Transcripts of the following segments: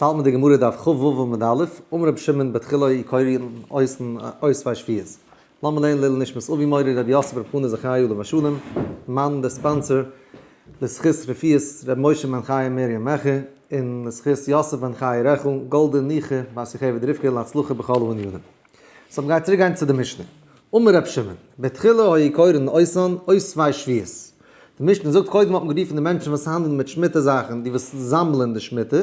ס'האלט מיט די גמרא דף כ"ו עמוד א', אמר רבי שמעון בתחילה היו קורין אותן אוספי שביעית. לאמיר לערנען לעילוי נשמת אבי מורי רבי יוסף רב חנא זכרי' עליו השלום, מאן דער sponsor, לזכות רפואת רבי משה בן חיה מרים מעכי, און לזכות יוסף בן חיה רעכל, גאלדע ניחא בת יוכבד רבקה להצלחה בכל הענינים. so מ'גייט צוריק גיין צו די משנה. אמר רבי שמעון, בתחילה היו קורין אותן אוספי שביעית. די משנה זאגט קודם האט מען גערופן די מענטשן וואס האנדלן מיט שמיטה זאכן, די וואס זאמלען די שמיטה,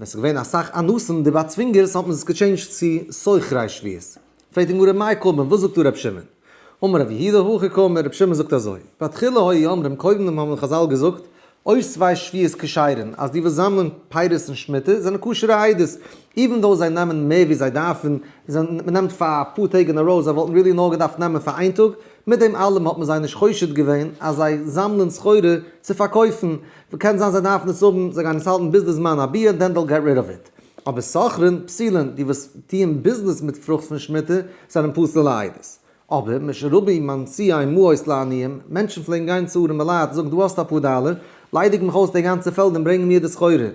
ווען ס'איז געווען אסאך אנסים די באצווינגערס האט מען עס געטשעינדזשט צו סוחרי שביעית. פרעגט די גמרא מאי קאמר וואס זאגט דא ר' שמעון? אמר רב יהודה הכי קאמר ר' שמעון זאגט אזוי, בתחילה היו אומרים קודם האבן חזל געזאגט אוספי שביעית כשרין אז די וואס זאמלען פירות אין שמיטה זענען כשר'ע עדות, even though זיי נעמען מער ווי זיי דארפן, מען נעמט פאר אפאר טעג אין א row, זיי וואלטן really נאר געדארפט נעמען פאר איין טאג, מיט דעם אלעם האט מען זיי נישט חושד געווען אז זיי זאמלען סחורה צו פארקויפן, קען זיין זיי דארפן עס האבן, זיי גייען עס האלטן ביז די זמן הביעור then they'll get rid of it. אבער סוחרין פסולין, די וואס טוען ביזנעס מיט פרוכט פון שמיטה, זענען פסול לעדות. אבער משרבו משיאי מעות לעניים, מענטשן פלעגן גיין צו ארעמע לייט זאגן דא האסטו אפאר דאלער, ליידיג מיך אויס די גאנצע פעלד און ברענג מיר די סחורה.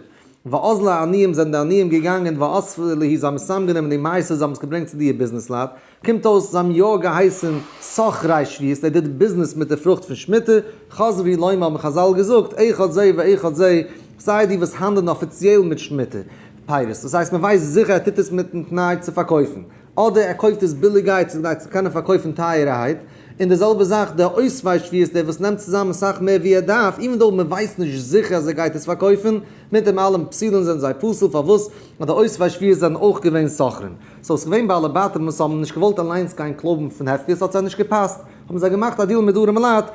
ואזלו העניים זענען די עניים געגאנגען ואספו להו זיי האבן צוזאמגענומען די מעשר זיי האבן עס געברענגט צו די ביזנעס לייט, קומט אויס זיי האבן יא געהייסן סוחרי שביעית, they did business מיט די פרוכט פון שמיטה, חזרו לומר האבן חזל געזאגט, אחד זה ואחד זה, סיי די וואס האנדלען אפיציעל מיט שמיטה פירות, דאס הייסט מען ווייסט זיכער ער טוט עס מיטן תנאי צו פארקויפן, אדער ער קויפט עס ביליגערהייט כדי צו קענען פארקויפן טייערערהייט, און די זעלבע זאך דער אוספי שביעית דער וואס נעמט צוזאם אסאך מער ווי ער דארף, even though מען ווייסט נישט זיכער אז ער גייט עס פארקויפן, מיט דעם אלעם פסולין זענען זיי פסול, פארוואס? ווייל די אוספי שביעית זענען אויך געווען סוחרים. so ס'איז געווען בעלי בתים וואס האבן נישט געוואלט אליינס גיין קלויבן פון הפקר, ס'האט זיי נישט געפאסט, האבן זיי געמאכט א deal מיט די ארעמע לייט,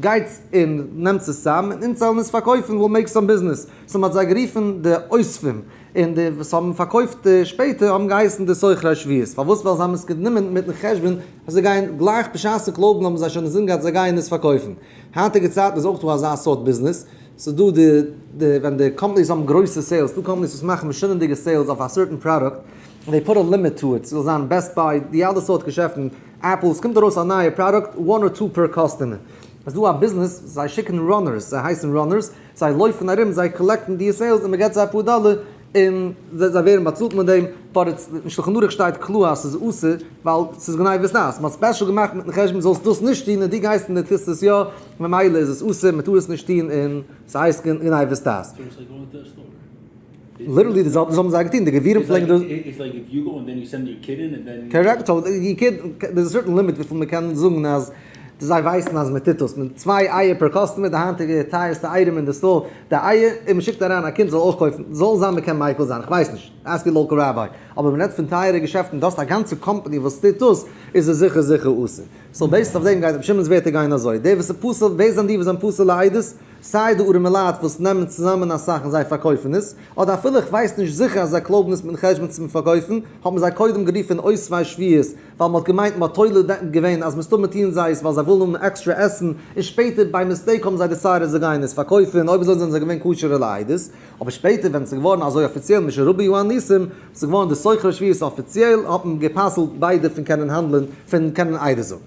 גייטס און נעמטס עס צאם און אונז וועלן עס פארקויפן, we'll make some business. so מ'האט זיי גערופן די אוספים, און די וואס האבן פארקויפט שפעטער האבן געהייסן די סוחרי שביעית, פארוואס? ווייל זיי האבן עס גענומען מיטן חשבון אז זיי גייען גלייך בשעת'ן קלויבן האבן זיי שוין אינזין געהאט זיי גייען עס פארקויפן. היינטיגע צייטן איז אויך דא אזא סארט ביזנעס, ס'איז דא די די ווען די companies האבן גרויסע sales, ס'דא companies וואס מאכן משונה'דיגע sales אויף א certain product, און they put a limit to it, ס'זאל זיין Best Buy, די אלע סארט געשעפטן, Apple, ס'קומט ארויס א נייע product, one or two per customer. איז דא א ביזנעס, זיי שיקן runners, זיי הייסן runners, זיי לויפן ארום, זיי collect ן די sales און מ'געט זיי אפאר דאלער, און זיי ווערן באצאלט מיט דעם, but it's, אין שלחן ערוך שטייט קלאר אז ס'איז אסור, ווייל ס'איז גניבת דעת, מ'האט special געמאכט מיטן חשבון זאלסט דאס נישט טון און דו גייסט און דו טוסט עס יא, ממילא איז עס אסור, מ'טאר עס נישט טון און ס'הייסט גניבת דעת. literally די זעלבע האבן זיי געטון, די גבירים פלעגן דאס. correct, so די kid, דער איז א certain limit וויפיל מ'קען זאגן אז זיי ווייסן אז מ'טוט דאס, מיט צוויי אייער per customer, די היינטיגע טייערסטע item אין די store, די אייער, און מ'שיקט אריין א קינד זאל אויך קויפן, זאל זיין מ'קען מיקל זיין, כ'ווייס נישט, ask your local rabbi, אבער מ'רעדט פון טייערע געשעפטן, דו האסט א גאנצע קאמפאני וואס טוט דאס, איז עס זיכער זיכער אסור. so based אויף דעם גייט רבי שמעון'ס ווערטער גייען אזוי, דער וואס איז פסול, ווער זענען די וואס זענען פסול לעדות? סיי די ארעמע לייט וואס נעמען צוזאמען אסאך און זיי פארקויפן עס, אדער אפילו איך ווייס נישט זיכער אז זיי קלויבן עס מיטן חשבון צום פארקויפן, האט מען זיי קודם גערופן אוספי שביעית, ווייל מ'האט געמיינט מ'האט תולה געווען אז מסתמא טוען זיי עס ווייל זיי ווילן האבן עקסטרע עסן, און שפעטער by mistake האבן זיי decided זיי גייען עס פארקויפן, אויב אזוי זענען זיי געווען כשר'ע לעדות. אבער שפעטער ווען עס איז געווארן אזוי אפיציעל משרבו האנוסים, עס איז געווארן די סוחרי שביעית אפיציעל, האט מען גע'פסל'ט ביידע פון קענען האנדלען, פון קענען עדות זאגן.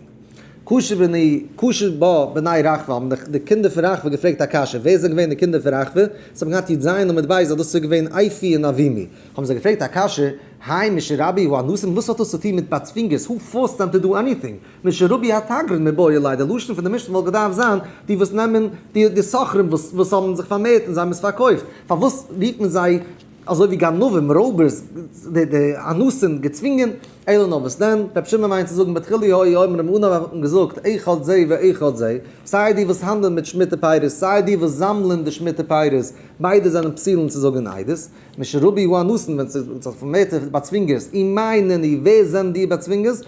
קשו בני, קשו בה בני רחבה, האבן די קינדער פון רחבה געפרעגט א קשיא, ווער זענען געווען די קינדער פון רחבה? זיי האבן געהאט י"ז עמוד ב' אז דאס איז געווען עיפי און אבימי. האבן זיי געפרעגט א קשיא, היי משרבו האנסים, וואס האט דאס צו טון מיט באצווינגערס, who forced them to do anything? משרבו התגרין מיבעי ליה, די לשון פון די משנה וואלט געדארפט זיין, די וואס נעמען, די סוחרים וואס האבן זיך פארמערט און זיי האבן עס פארקויפט, פארוואס רופט מען זיי אזוי ווי גנבים, רויבערס, די אנוסים געצווינגען, אלא נאר וואס דען, רבי שמעון מיינט צו זאגן בתחילה היו אומרים אנהייב האט מען געזאגט אחד זה ואחד זה, סיי די וואס האנדלען מיט שמיטה פירות סיי די וואס זאמלען די שמיטה פירות, ביידע זענען פסולין צו זאגן עדות, משרבו האנסין ווען ס'איז זיך פארמערט די באצווינגערס, ומאי נינהו ווער זענען די באצווינגערס?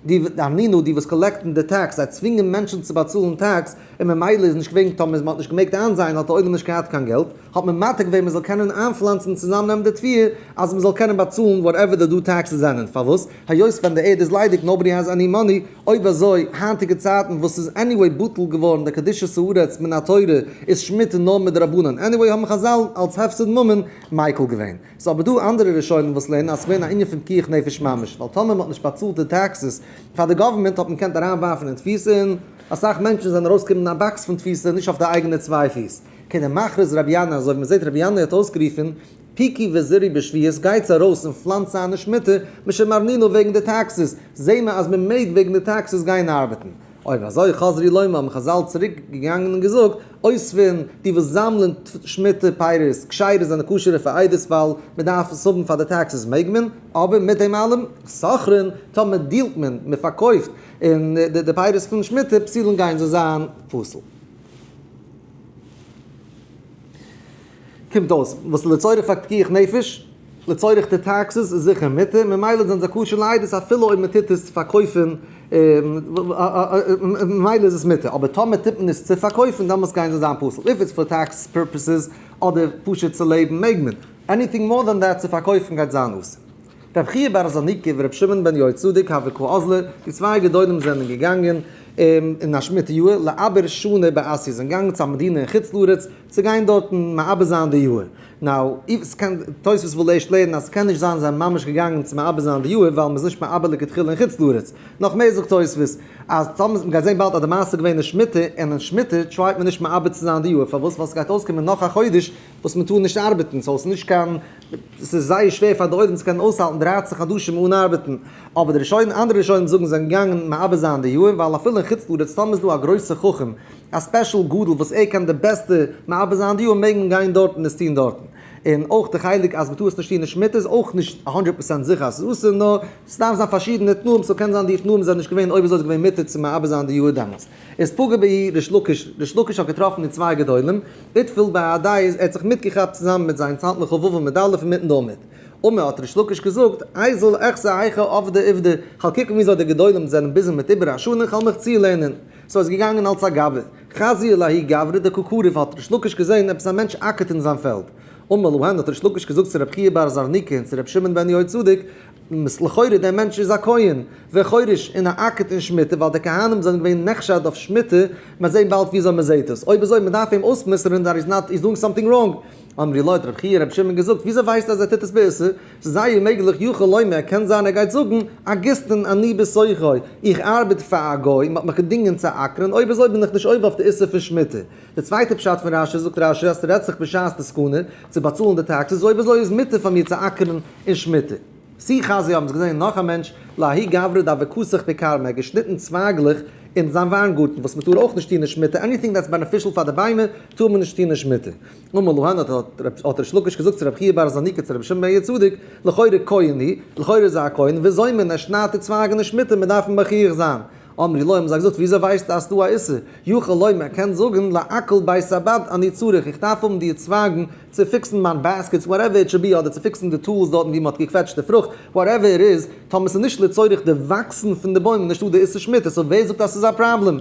די אנינא די וואס collect ן די tax, זיי צווינגען מענטשן צו באצאלן tax, און ממילא איז נישט געווען טאמער מ'האט נישט געמעגט איינזייען האט די עולם נישט געהאט קיין געלט, האט מען מתיר געווען מ'זאל קענען איינפלאנצן און צוזאמנעמען די תבואה אז מ'זאל קענען באצאלן whatever די due taxes זענען, פארוואס? היות ווען די ערד איז ליידיג nobody has any money, אויב אזוי היינטיגע צייטן וואס ס'איז anyway בטל געווארן די קדושת הארץ מן התורה איז שמיטה נאר מדרבנן anyway האבן חזל אלס הפסד ממון מיקל געווען. ס'איז אבער דא אנדערע ראשונים וואס לערנען אז ס'איז געווען א ענין פון פיקוח נפש ממש ווייל טאמער מ'האט נישט באצאלט די taxes פאר די גאווערמענט האט מען געקענט אריינווארפן אין תפיסה און אסאך מענטשן זענען ארויסגעקומען אין א באקס פון תפיסה נישט אויף די אייגענע צוויי פיס. כדמכריז רבי ינאי אזוי ווי מ'זעט רבי ינאי האט אויסגערופן. פוקו וזרעו בשביעית, גייטס ארויס און פלאנצט איין אין שמיטה, משום ארנונא וועגן די taxes, זעהן מיר אז מען מעג וועגן די taxes גיין ארבעטן. אויב אזוי חזרו לומר האבן חזל צוריק געגאנגען און געזאגט, אוספין, די וואס זאמלען שמיטה פירות, כשרות זענען כשר'ע פאר עדות ווייל מען דארף עס האבן פאר די taxes מעג מען, אבער מיט דעם אלעם, סוחרין, טאמער deal ט מען, מען פארקויפט, און די פירות פון שמיטה פסולין גייען זיי זיין פסול. קומט אויס, וואס לצורך פאר פיקוח נפש, לצורך די taxes איז זיכער מותר, ממילא זענען זיי כשר לעדות אפילו אויב מען טוט עס צו פארקויפן, ממילא איז עס מותר, אבער טאמער טוט מען עס צו פארקויפן דעמאלטס גייען זיי זיין פסול, if it's for tax purposes אדער פשוט צו לעבן מעג מען, anything more than that צו פארקויפן גייט זיין אסור. רבי חייא בר זרנוקי ורבי שמעון בן יהוצדק הוו קאזלי, די צוויי גדולים זענען געגאנגען אין א שמיטה יאר, לעבר שנה באסיא, זענען געגאנגען צו א מדינה אין חוץ לארץ, צו גיין דארטן מעבר זיין די יאר. now, ס'קען, תוספות וויל ערשט לערנען אז ס'קען נישט זיין זיי זענען ממש געגאנגען צו מעבר זיין די יאר, ווייל מ'איז נישט מעבר לכתחילה אין חוץ לארץ. נאך מער זאגט תוספות, אז טאמער, מ'גייט זען באלד אז די מעשה איז געווען אין שמיטה, און אין שמיטה try ט מען נישט מעבר צו זיין די יאר, פארוואס? ווייל ס'גייט אויסקומען נאך א חודש וואס מ'טאר נישט ארבעטן, so ס'איז נישט קיין, ס'איז זייער שווער פאר די עולם צו קענען אויסהאלטן 13 חדשים אן ארבעטן, אבער די ראשונים, אנדערע ראשונים זאגן זיי זענען געגאנגען מעבר זיין די יאר, ווייל אפילו אין חוץ לארץ טאמער איז דא א גרויסע חכם, א special גדול וואס ער קען די בעסטע מעבר זיין די יאר מעג מען גיין דארטן און עס טון דארטן. און אויך די חלק אז מ'טאר עס נישט טון אין שמיטה איז אויך נישט הונדרעט פראצענט זיכער אז ס'איז אסור, נאר ס'דארף זיין פארשידענע תנאים, so קען זיין די תנאים זענען נישט געווען אויב אזוי איז געווען מותר צו מעבר זיין די יאר דעמאלס. איז פגע בהו ריש לקיש, ריש לקיש האט געטראפן די צוויי גדולים, איתפיל בהדייהו ער האט זיך מיטגעכאפט צוזאמען מיט זיי און צאלט מיך כ"ו עמוד א' אינמיטן די עמוד. אמר האט ריש לקיש געזאגט, איזיל אחזי היכי עבדי עובדא, כ'וועל קוקן וויאזוי די גדולים זענען busy מיט עיבור השנה, כ'וועל מיך צולערנען. so ער איז געגאנגען אלס א גבאי. חזייה לההוא גברא דקא כריב האט ריש לקיש געזען עפעס א מענטש אקערט אין זיין פעלד. אמר להן האט ריש לקיש געזאגט צו רבי חייא בר זרנוקי און צו רבי שמעון בן יהוצדק, לכאורה דער מענטש איז א כהן, וחורש, און ער אקערט אין שמיטה, ווייל די כהנים זענען געווען נחשד אויף שמיטה, מ'וועט זען באלד וויאזוי מ'זעט עס, אויב אזוי מ'דארף אים אויסמוסר'ן that he's not, he's doing something wrong. אמרו לו האט רבי חייא רבי שמעון געזאגט, וויאזוי ווייסטו אז ער טוט עס באיסור? ס'איז זייער מעגליך יכול לומר, קען זיין ער גייט זאגן, אגיסטן אני בתוכו, איך ארבעט פאר א גוי, מ'האט מיך געדינגען צו אקערן, אויב אזוי בין איך נישט עובר אויף די איסור פון שמיטה. די צווייטע פשט פון רשי, זאגט רשי אז ס'רעדט זיך בשעת די סכנה צו באצאלן די taxes, אויב אזוי איז מותר פאר מיר צו אקערן אין שמיטה. תו חזייה האבן זיי געזען נאך א מענטש, לההוא גברא דהוה קסיך בכרמיה, ער האט געשניטן צווייגלעך אין זיין וויינגארטן, וואס מ'טאר אויך נישט טון אין שמיטה, anything that's beneficial פאר די ביימער טאר מען נישט טון אין שמיטה. אמר להן האט ריש לקיש געזאגט צו רבי חייא בר זרנוקי צו רבי שמעון בן יהוצדק, לכאורה כהן הוא, לכאורה איז ער א כהן, וזומן, ער שניידט די צווייגן אין שמיטה, מען דארף אים מכריח זיין. אמרו לו האבן זיי געזאגט, וויאזוי ווייסטו אז ס'דא א איסור? יכול לומר, ער קען זאגן, לעקל בית הבד אני צריך, איך דארף האבן די צווייגן צו fix ן מיין baskets, whatever it should be, אדער צו fix ן די tools דארטן ווי מען האט געקוועטשט די פרוכט, whatever it is, טאמער ס'איז נישט לצורך די וואקסן פון די בוים איז נישטא די איסור שמיטה, so ווער זאגט אז ס'איז א פראבלעם?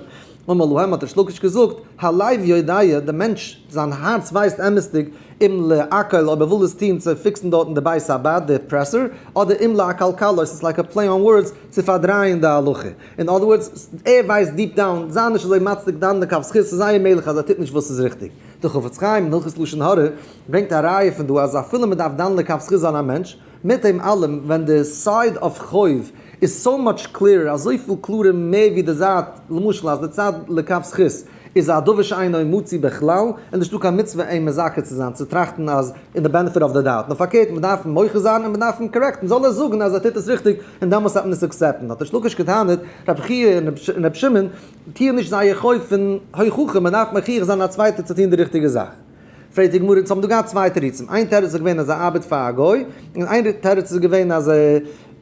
אמר להם האט ריש לקיש געזאגט, הלב יודע, דער מענטש, זיין הארץ ווייסט אמת'דיג, אם לעקל, אויב ער וויל עס טון צו fix ן דארטן די בית הבד, די pressure, אדער אם לעקלקלות, it's like a play on words, צו פארדרייען די הלכה. אין other words, ער ווייסט deep down, זיי נישט אזוי מצדיק דן לכף זכות, ס'איז זייער מעגליך אז ער טוט נישט וואס איז ריכטיג. דער חפץ חיים אין הלכות לשון הרע ברענגט א ראיה פון דא אז אפילו מ'דארף דן לכף זכות זיין א מענטש, מיט דעם אלעם ווען די side of חוב איז so much clearer, אזויפיל קלארער מער ווי די זייט, למשל אז די צד לכף זכות איז א דבר שאינו מצוי בכלל, און נישטא קיין מצוה אים מזכה צו זיין, צו טראכטן אז אין די benefit of the doubt, נאר פארקערט מען דארף אים מוחה זיין און מען דארף אים correct ן, זאל ער זאגן אז ער טוט עס ריכטיג און דעמאלס וועט מען עס accept ן, האט ריש לקיש געטענה'ט, רבי חייא און רבי שמעון טוען נישט זייער חוב פון הוכחה, מען דארף מוכיח זיין א צווייטער צו טון די ריכטיגע זאך. פרעגט די גמרא, אונז האבן דא געהאט צוויי תירוצים, איין תירוץ איז געווען אז ער ארבעט פאר א גוי, און איין תירוץ איז געווען אז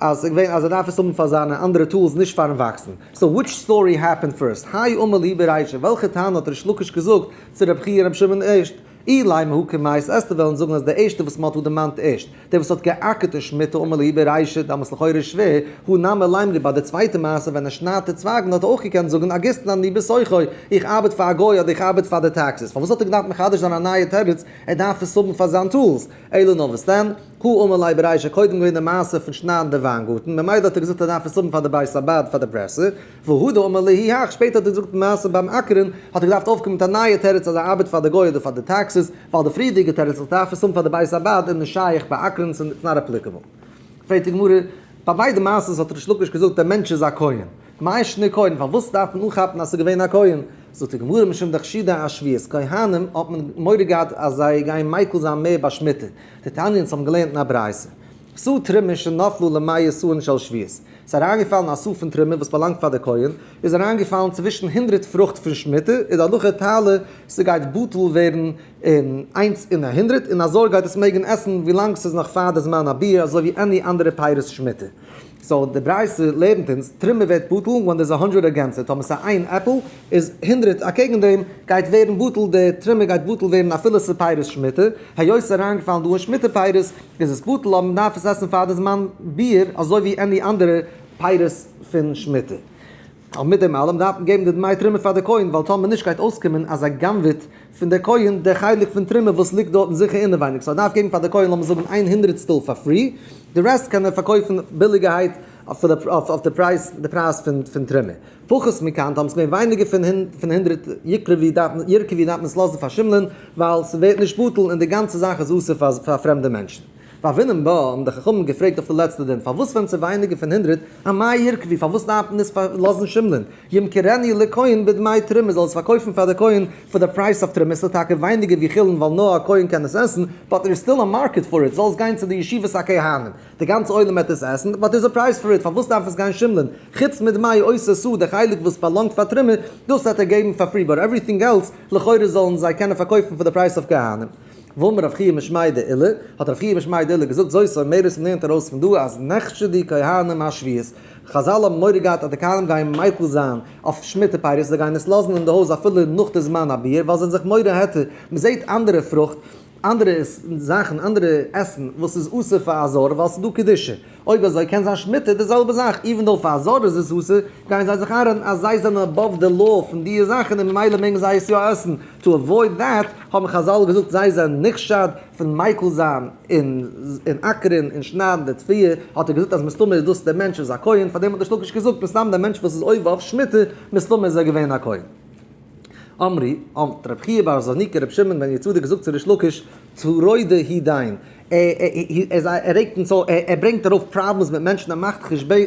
אז געווען אז ער דארף עס האבן פאר זיינע אנדערע tools נישט פארן וואקסן. so which story happened first? הי אמר להו ברישא, וועלכע טענה האט ריש לקיש געזאגט צו רבי חייא רבי שמעון ערשט? אילימא הא קמייתא וועסטו וועלן זאגן אז דער ערשטער וואס מ'האט דא דערמאנט ערשט, דער וואס האט געאקערט אין שמיטה אמר להו ברישא, דאמאלס לכאורה שווער, הא נמי לימרו ביי די צווייטע מעשה ווען ער שניידט די צווייגן האט ער אויך געקענט זאגן אגיסטן אני בתוכו, איך ארבעט פאר א גוי אדער איך ארבעט פאר די taxes, פארוואס האט ער געדארפט מחדש זיין א נייע תירוץ, ער דארף עס האבן פאר זיין tools, אלא נאר וואס דען, הא אמר ליה ברישא קודם געווען די מעשה פון שניידן די וויינגארטן, ממילא האט ער געזאגט ער דארף עס האבן פאר די בית הבד פאר די pressure, והדר אמר להו הך, שפעטער האט ער געזאגט די מעשה ביים אקערן, האט ער געדארפט אויפקומען מיט א נייע תירוץ אז ער ארבעט פאר די גוי אדער פאר די taxes, ווייל די פריערדיגע תירוץ איך דארף עס האבן פאר די בית הבד איז נישט שייך ביי אקערן ס'איז not applicable. פרעגט די גמרא, ביי ביידע מעשות האט ריש לקיש געזאגט דער מענטש איז א כהן, מאי שנא כהן, פארוואס דארף מען אנכאפן אז ס'איז געווען א כהן? זאגט די גמרא משום דחשידי אשביעית, כהנים האט מען מורא געהאט אז זיי גייען מיקל זיין מער ביי שמיטה, דתניא אונז האבן געלערנט אין א ברייתא, סאה תרומה שנפלה למאה סאין של שביעית, ס'איז אריינגעפאלן א סאה פון תרומה וואס באלאנגט פאר די כהן, איז אריינגעפאלן צווישן 100 פרוכט פון שמיטה, איז די הלכה תעלה, ס'גייט בטל ווערן אין איינס אין א 100, און א זר גייט עס מעגן עסן ווילאנג ס'איז נאך פאר די זמן הביעור אזוי ווי any אנדערע פירות שמיטה. so די ברייתא לערנט אונז, תרומה ווערט בטל when there's a hundred against it, טאמער ס'איז איין עפל איז 100 אקעגן דעם גייט ווערן בטל, די תרומה גייט בטל ווערן אפילו ס'איז פירות שמיטה, היות ס'איז אריינגעפאלן דא אין שמיטה פירות איז עס בטל אבער מ'דארף עס עסן פאר די זמן ביעור אזוי ווי any אנדערע פירות פון שמיטה. אבער מיט דעם אלעם דארף מען געבן די דמי תרומה פאר די כהן, ווייל טאמער נישט גייט אויסקומען אז ער גנב'עט פון די כהן די חלק פון תרומה וואס ליגט דארטן זיכער אינעווייניג, so ער דארף געבן פאר די כהן לאמיר זאגן איין הונדרעטסטל פאר free, די רעסט קען ער פארקויפן ביליגערהייט אויף די פרייז פון תרומה. פחות מכאן, טאמער ס'איז געווען ווייניגער פון 100 יקרבו דארף מען עס לאזן פארשימלען, ווייל ס'ווערט נישט בטל און די גאנצע זאך איז אסור פאר פרעמדע מענטשן. והוינן בה, האבן די חכמים געפרעגט אויף די לעצטע דין, פארוואס ווען ס'איז ווייניגער פון 100, אמאי ירקבו, פארוואס דארף מען עס לאזן שימלען? ימכרנה לכהן בדמי תרומה, זאל עס פארקויפן פאר די כהן פאר די price of תרומה, ס'איז טאקע ווייניגער ווי חולין ווייל נאר א כהן קען עס עסן, but there is still a market for it, זאל עס גיין צו די ישיבת הכהנים, די גאנצע עולם וועט עס עסן, but there is a price for it, פארוואס דארף עס גיין שימלען? חוץ מדמי אותה סאה, די חלק וואס באלאנגט פאר תרומה, דאס וועט ער געבן פאר free, but everything else, לכאורה זאלן זיי קענען פארקויפן פאר די price of כהנים. ואמר רב חייא משמיה דעולא, האט רב חייא משמיה דעולא געזאגט זאת אומרת מ'לערנט ארויס פון דא אז נחשדו כהנים אשביעית, חזל האבן מורא געהאט אז די כהנים גייען מיקל זיין אויף שמיטה פירות, זיי גייען עס לאזן אין די הויז אפילו נאך די זמן הביעור ווייל זיי זענען זיך מורה היתר, מ'זעט אנדערע פרוכט, אנדערע זאכן, אנדערע עסן וואס איז אסור פאר א זר ווייל ס'איז דא קדושה. אויב אזוי קען זיין שמיטה די זעלבע זאך, even though פאר א זר איז עס אסור, גייען זיי זיך איינרעדן אז זיי זענען above the law פון די זאכן און ממילא מעגן זיי עס יא עסן, to avoid that האבן חזל געזאגט זיי זענען נחשד פון מיקל זיין און אקערן און שניידן די תבואה, האט ער געזאגט אז מסתמא איז דאס דער מענטש איז א כהן, פארדעם האט ריש לקיש געזאגט מסתם דער מענטש וואס איז עובר אויף שמיטה, מסתמא איז ער געווען א כהן. אמרי, האט רבי חייא בר זרנוקי רבי שמעון בן יהוצדק געזאגט צו ריש לקיש, טרודא הוא דין, ער רעגט אונז אויף, ער ברענגט ארויף problems מיט מענטשן, ער מאכט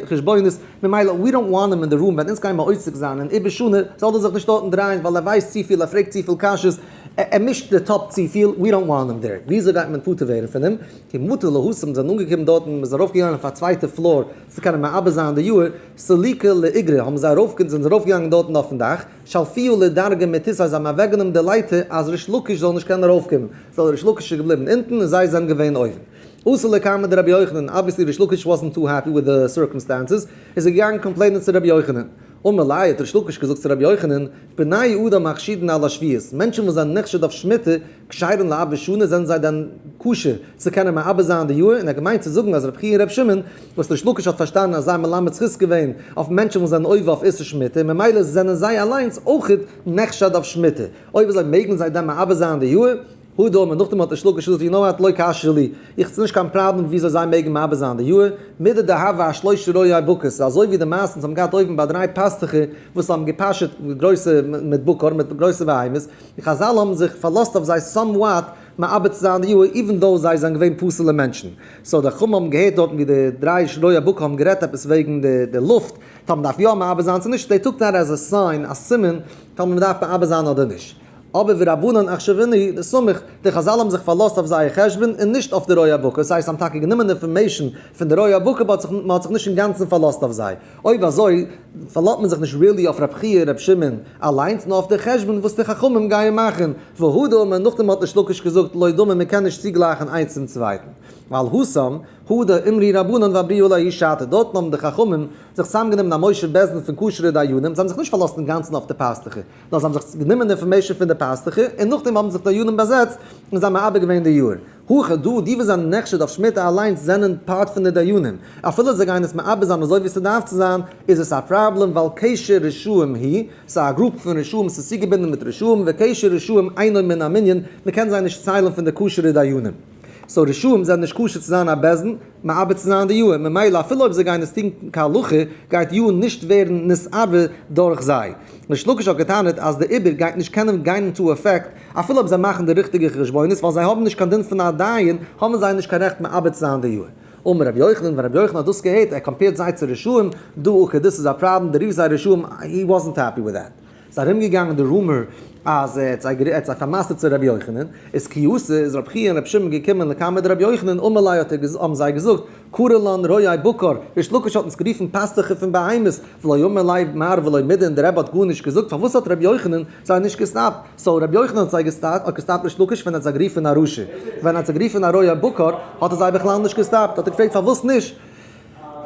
חשבונות, ממילא we don't want him in the room, ווען אונז גייען מיר עוסק זיין אין עיבור שנה, זאל ער זיך נישט דארטן דרייען, ווייל ער ווייסט צופיל, ער פרעגט צופיל קשיות, ער מישט די טאפ צופיל, we don't want him there. וויאזוי גייט מען פטור ווערן פון אים? כי מטו להתם זענען אנגעקומען דארטן, מען איז ארויפגעגאנגען אויף א צווייטע floor צו קענען מעבר זיין די יאר, סליקו לאיגרא האבן זיי ארויף, זענען זיי ארויפגעגאנגען דארטן אויפן דאך, שלפוה לדרגא מתותיה זיי האבן אוועקגענומען די לייטער אז ריש לקיש זאל נישט קענען ארויפקומען, so ריש לקיש איז געבליבן אונטן און זיי זענען געווען אויבן. אתו לקמיה דרבי יוחנן, obviously ריש לקיש wasn't too happy with the circumstances, איז ער געגאנגען complain ען צו רבי יוחנן. אמר ליה האט ריש לקיש געזאגט צו רבי יוחנן, בני אדם החשודין על השביעית, מענטשן וואס זענען נחשד אויף שמיטה, כשרין לעבר שנה זענען זיי דען כשר צו קענען מעבר זיין די יאר, און ער האט געמיינט צו זאגן אז רבי חייא און רבי שמעון, וואס ריש לקיש האט פארשטאנען אז זיי מלמד זכות געווען אויף מענטשן וואס זענען עובר אויף איסור שמיטה, ממילא זענען זיי אליינס אויכעט נחשד אויף שמיטה, אויב אזוי מעגן זיי דען מעבר זיין די יאר? הדר אמר, נאכדעם האט ריש לקיש געזאגט, you know what, לא קשיא לי, איך האב נישט קיין פראבלעם וויאזוי זיי מעגן מעבר זיין די יאר, מידי דהוו אשלושה רועי בקר, ס'איז אזוי ווי די מעשה אונז האבן געהאט אויבן ביי דריי פאסטוכער וואס האבן געפאשעט גרויסע מיט בקר מיט גרויסע בהמות, די חזל האבן זיך פארלאזט אויף זיי somewhat מעבד צו זיין די יאר even though זיי זענען געווען פסול'ע מענטשן. so די חכמים האבן געהערט דארטן ווי די דריי רועי בקר האבן גערעדט עפעס וועגן די לופט, טאמער מ'דארף יא מעבד זיין צו נישט, they took that as a sign, א סימן, טאמער מ'דארף מעבד זיין אדער נישט. אבער ורבנן אחשבינהו דסמיך, די חזל האבן זיך פארלאזט אויף זייער חשבון און נישט אויף די רועי בקר, ס'הייסט זיי האבן טאקע גענומען די information פון די רועי בקר but מ'האט זיך נישט אינגאנצן פארלאזט אויף זיי. אויב אזוי פארלאזט מען זיך נישט really אויף רב חייא רב שמעון אליינס נאר אויף די חשבון וואס די חכמים גייען מאכן, והדר אמר נאכדעם האט ריש לקיש געזאגט לא דמי מען קען נישט צוגלייכן איינס צום צווייטן ווייל התם הוא דאמרי רבנן ואבריהו לההיא שעתא דארטן האבן די חכמים זיך צוזאמגענומען א מושב בית דין פון כשר'ע דיינים זיי האבן זיך נישט פארלאזט אינגאנצן אויף די פאסטוכער נאר זיי האבן זיך גענומען די information פון די פאסטוכער און נאכדעם האבן זיך דיינים באזעצט און זיי האבן מעבר געווען די יאר. הכא דא, די וואס זענען נחשד אויף שמיטה אליינס זענען part פון די דיינים, אפילו זיי גייען עס מעבר זיין אזוי ווי ס'דארף צו זיין, איז עס א פראבלעם ווייל קשר רשעים היא, ס'איז א group פון רשעים ס'איז צוגעבינדן מיט רשעים, וקשר רשעים אינו מן המנין, מ'קען זיי נישט ציילן פון די כשר'ע דיינים. so רשעים זענען נישט כשר צו זיין א בית דין, מעבר צו זיין די יאר, ממילא אפילו אויב זיי גייען עס טון כהלכה, גייט יאר נישט ווערן נתעבר דורך זיי. ריש לקיש האט געטענה'ט אז די עיבור גייט נישט קענען גיין into effect אפילו אויב זיי מאכן די ריכטיגע חשבונות ווייל זיי האבן נישט קיין דין פון א דיין האבן זיי נישט קיין רעכט מעבר צו זיין די יאר. אמר רבי יוחנן, ווען רבי יוחנן האט דאס געהערט, ער compare ט זיי צו רשעים, דא okay דאס איז א פראבלעם, די רופסט זיי רשעים, he wasn't happy with that. ס'איז ארומגעגאנגען די rumor אז ער האט זיי ער האט זיי פאר'מסר'ט צו רבי יוחנן, איז כי אתו איז רבי חייא און רבי שמעון געקומען לקמיה דרבי יוחנן אמרו ליה האט ער האבן זיי געזאגט קרי לן רועי בקר, ריש לקיש האט אונז גערופן פאסטוכער פון בהמות, ולא אמר ליה מר ולא מידי און דער רבי האט גארנישט געזאגט פארוואס האט רבי יוחנן זיי נישט געסטאפט, so רבי יוחנן האט זיי געסטאפט האט געסטאפט ריש לקיש ווען ער האט זיי גערופן א רשע, ווען ער האט זיי גערופן א רועה בקר האט ער זיי בכלל נישט געסטאפט, האט ער געפרעגט פארוואס נישט?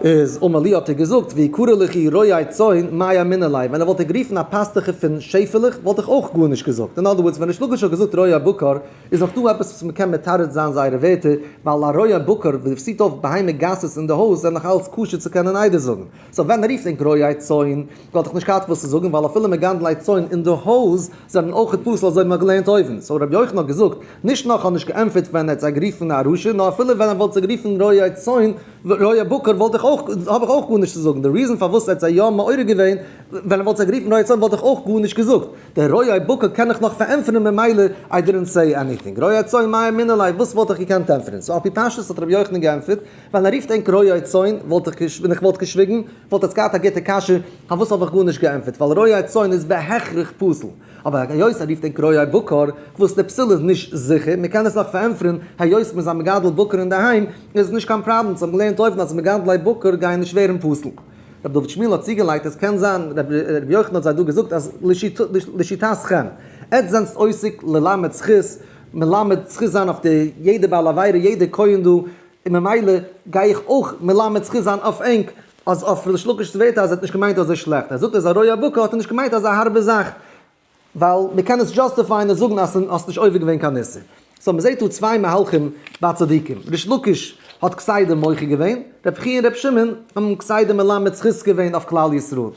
איז אמר להו האט ער געזאגט, ואי קרי לכו רועי צאן מאי אמינא ליה, ווען ער וואלט גערופן א פאסטוכער פון שעפעלעך וואלט איך אויך גארנישט געזאגט, אין other words ווען ריש לקיש האט געזאגט רועי בקר איז נאך דא עפעס וואס מ'קען מתרץ זיין זייערע ווערטער, ווייל א רועה בקר וואס היט אויף בהמה גסות אין די הויז זענען נאך אלץ כשר צו קענען עדות זאגן, so ווען ער רופט ענק רועי צאן וואלט איך נישט געהאט וואס צו זאגן ווייל אפילו מגדלי צאן אין די הויז זענען אויכעט פסול אזוי ווי מ'האט געלערנט אויבן, so רבי יוחנן האט געזאגט, נישט נאר כ'האב נישט געענטפערט ווען ער האט זיי גערופן א רשע, נאר אפילו ווען ער וואלט זיי גערופן רועי צאן, רועי בקר וואלט איך אויך, האב איך אויך גארנישט צו זאגן, די reason פארוואס ער האט זיי יא מעורר געווען, ווען ער וואלט זיי גערופן רועי צאן וואלט איך אויך גארנישט געזאגט, די רועי בקר קען איך נאך פארענטפערן ממילא I didn't say anything, רועי צאן מאי אמינא ליה וואס וואלט איך געקענט ענטפערן, so על פי פשטות האט רבי יוחנן געענטפערט, ווען ער רופט ענק רועי צאן וואלט איך ווען איך וואלט געשוויגן וואלט עטס געהאט א גוטע קשיא, פארוואס האב איך גארנישט געענטפערט, ווייל רועי צאן איז בהכרח פסול. אבער היות ער רופט ענק רועי בקר, וואס די פסול איז נישט זיכער, מען קען עס נאך פארענטפערן, היות מען איז א מגדל בקר אינדערהיים, איז עס נישט קיין פראבלעם, זיי האבן געלערנט אויבן אז מגדלי בקר גייען נישט ווערן פסול. רבי דוד שמואל האט צוגעלייגט, עס קען זיין רבי יוחנן האט זיי דא געזאגט אז לשיטתכם, עטס זענטס עוסק ללמד זכות, מלמד זכות זיין אויף די יעדע בעל עבירה, יעדע כהן דא, און ממילא גיי איך אויך מלמד זכות זיין אויף ענק, אז אויף ריש לקיש'ס ווערטער אז ער האט נישט געמיינט אזוי שלעכט, ער זאגט אז א רועה בקר האט ער נישט געמיינט אזא הארבע זאך, ווייל מען קען עס justify ען און זאגן אז האסט נישט עובר געווען קיין איסור. so מען זעט דא צוויי מהלכים ביי צדיקים, ריש לקיש האט כסדר מוחה געווען, רבי חייא און רבי שמעון האבן כסדר מלמד זכות געווען אויף כלל ישראל.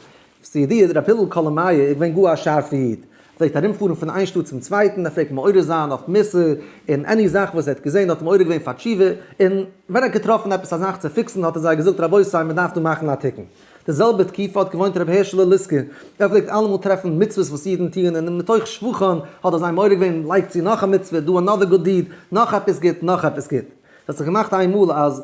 ס'ידוע רבי הלל קאלאמייער איז געווען גאר א שארפע איד, ער פלעגט ארומפארן פון איין שטאט צום צווייטן, ער פלעגט מעורר זיין אויף מוסר, און any זאך וואס ער האט געזען האט ער מעורר געווען פאר תשובה, און ווען ער האט געטראפן עפעס א זאך צו fix ן האט ער זיי געזאגט רבותי מען דארף דא מאכן א תיקון. די זעלבע תקופה האט געוואוינט רבי הערשעלע ליסקער, ער פלעגט אלעמאל טרעפן מצוות וואס אידן טוען און מתוך שבחן האט ער זיי מעורר געווען לייגט צו נאך א מצוה, דא another good deed, נאך עפעס גוט, נאך עפעס גוט. ס'האט זיך געמאכט איינמאל אז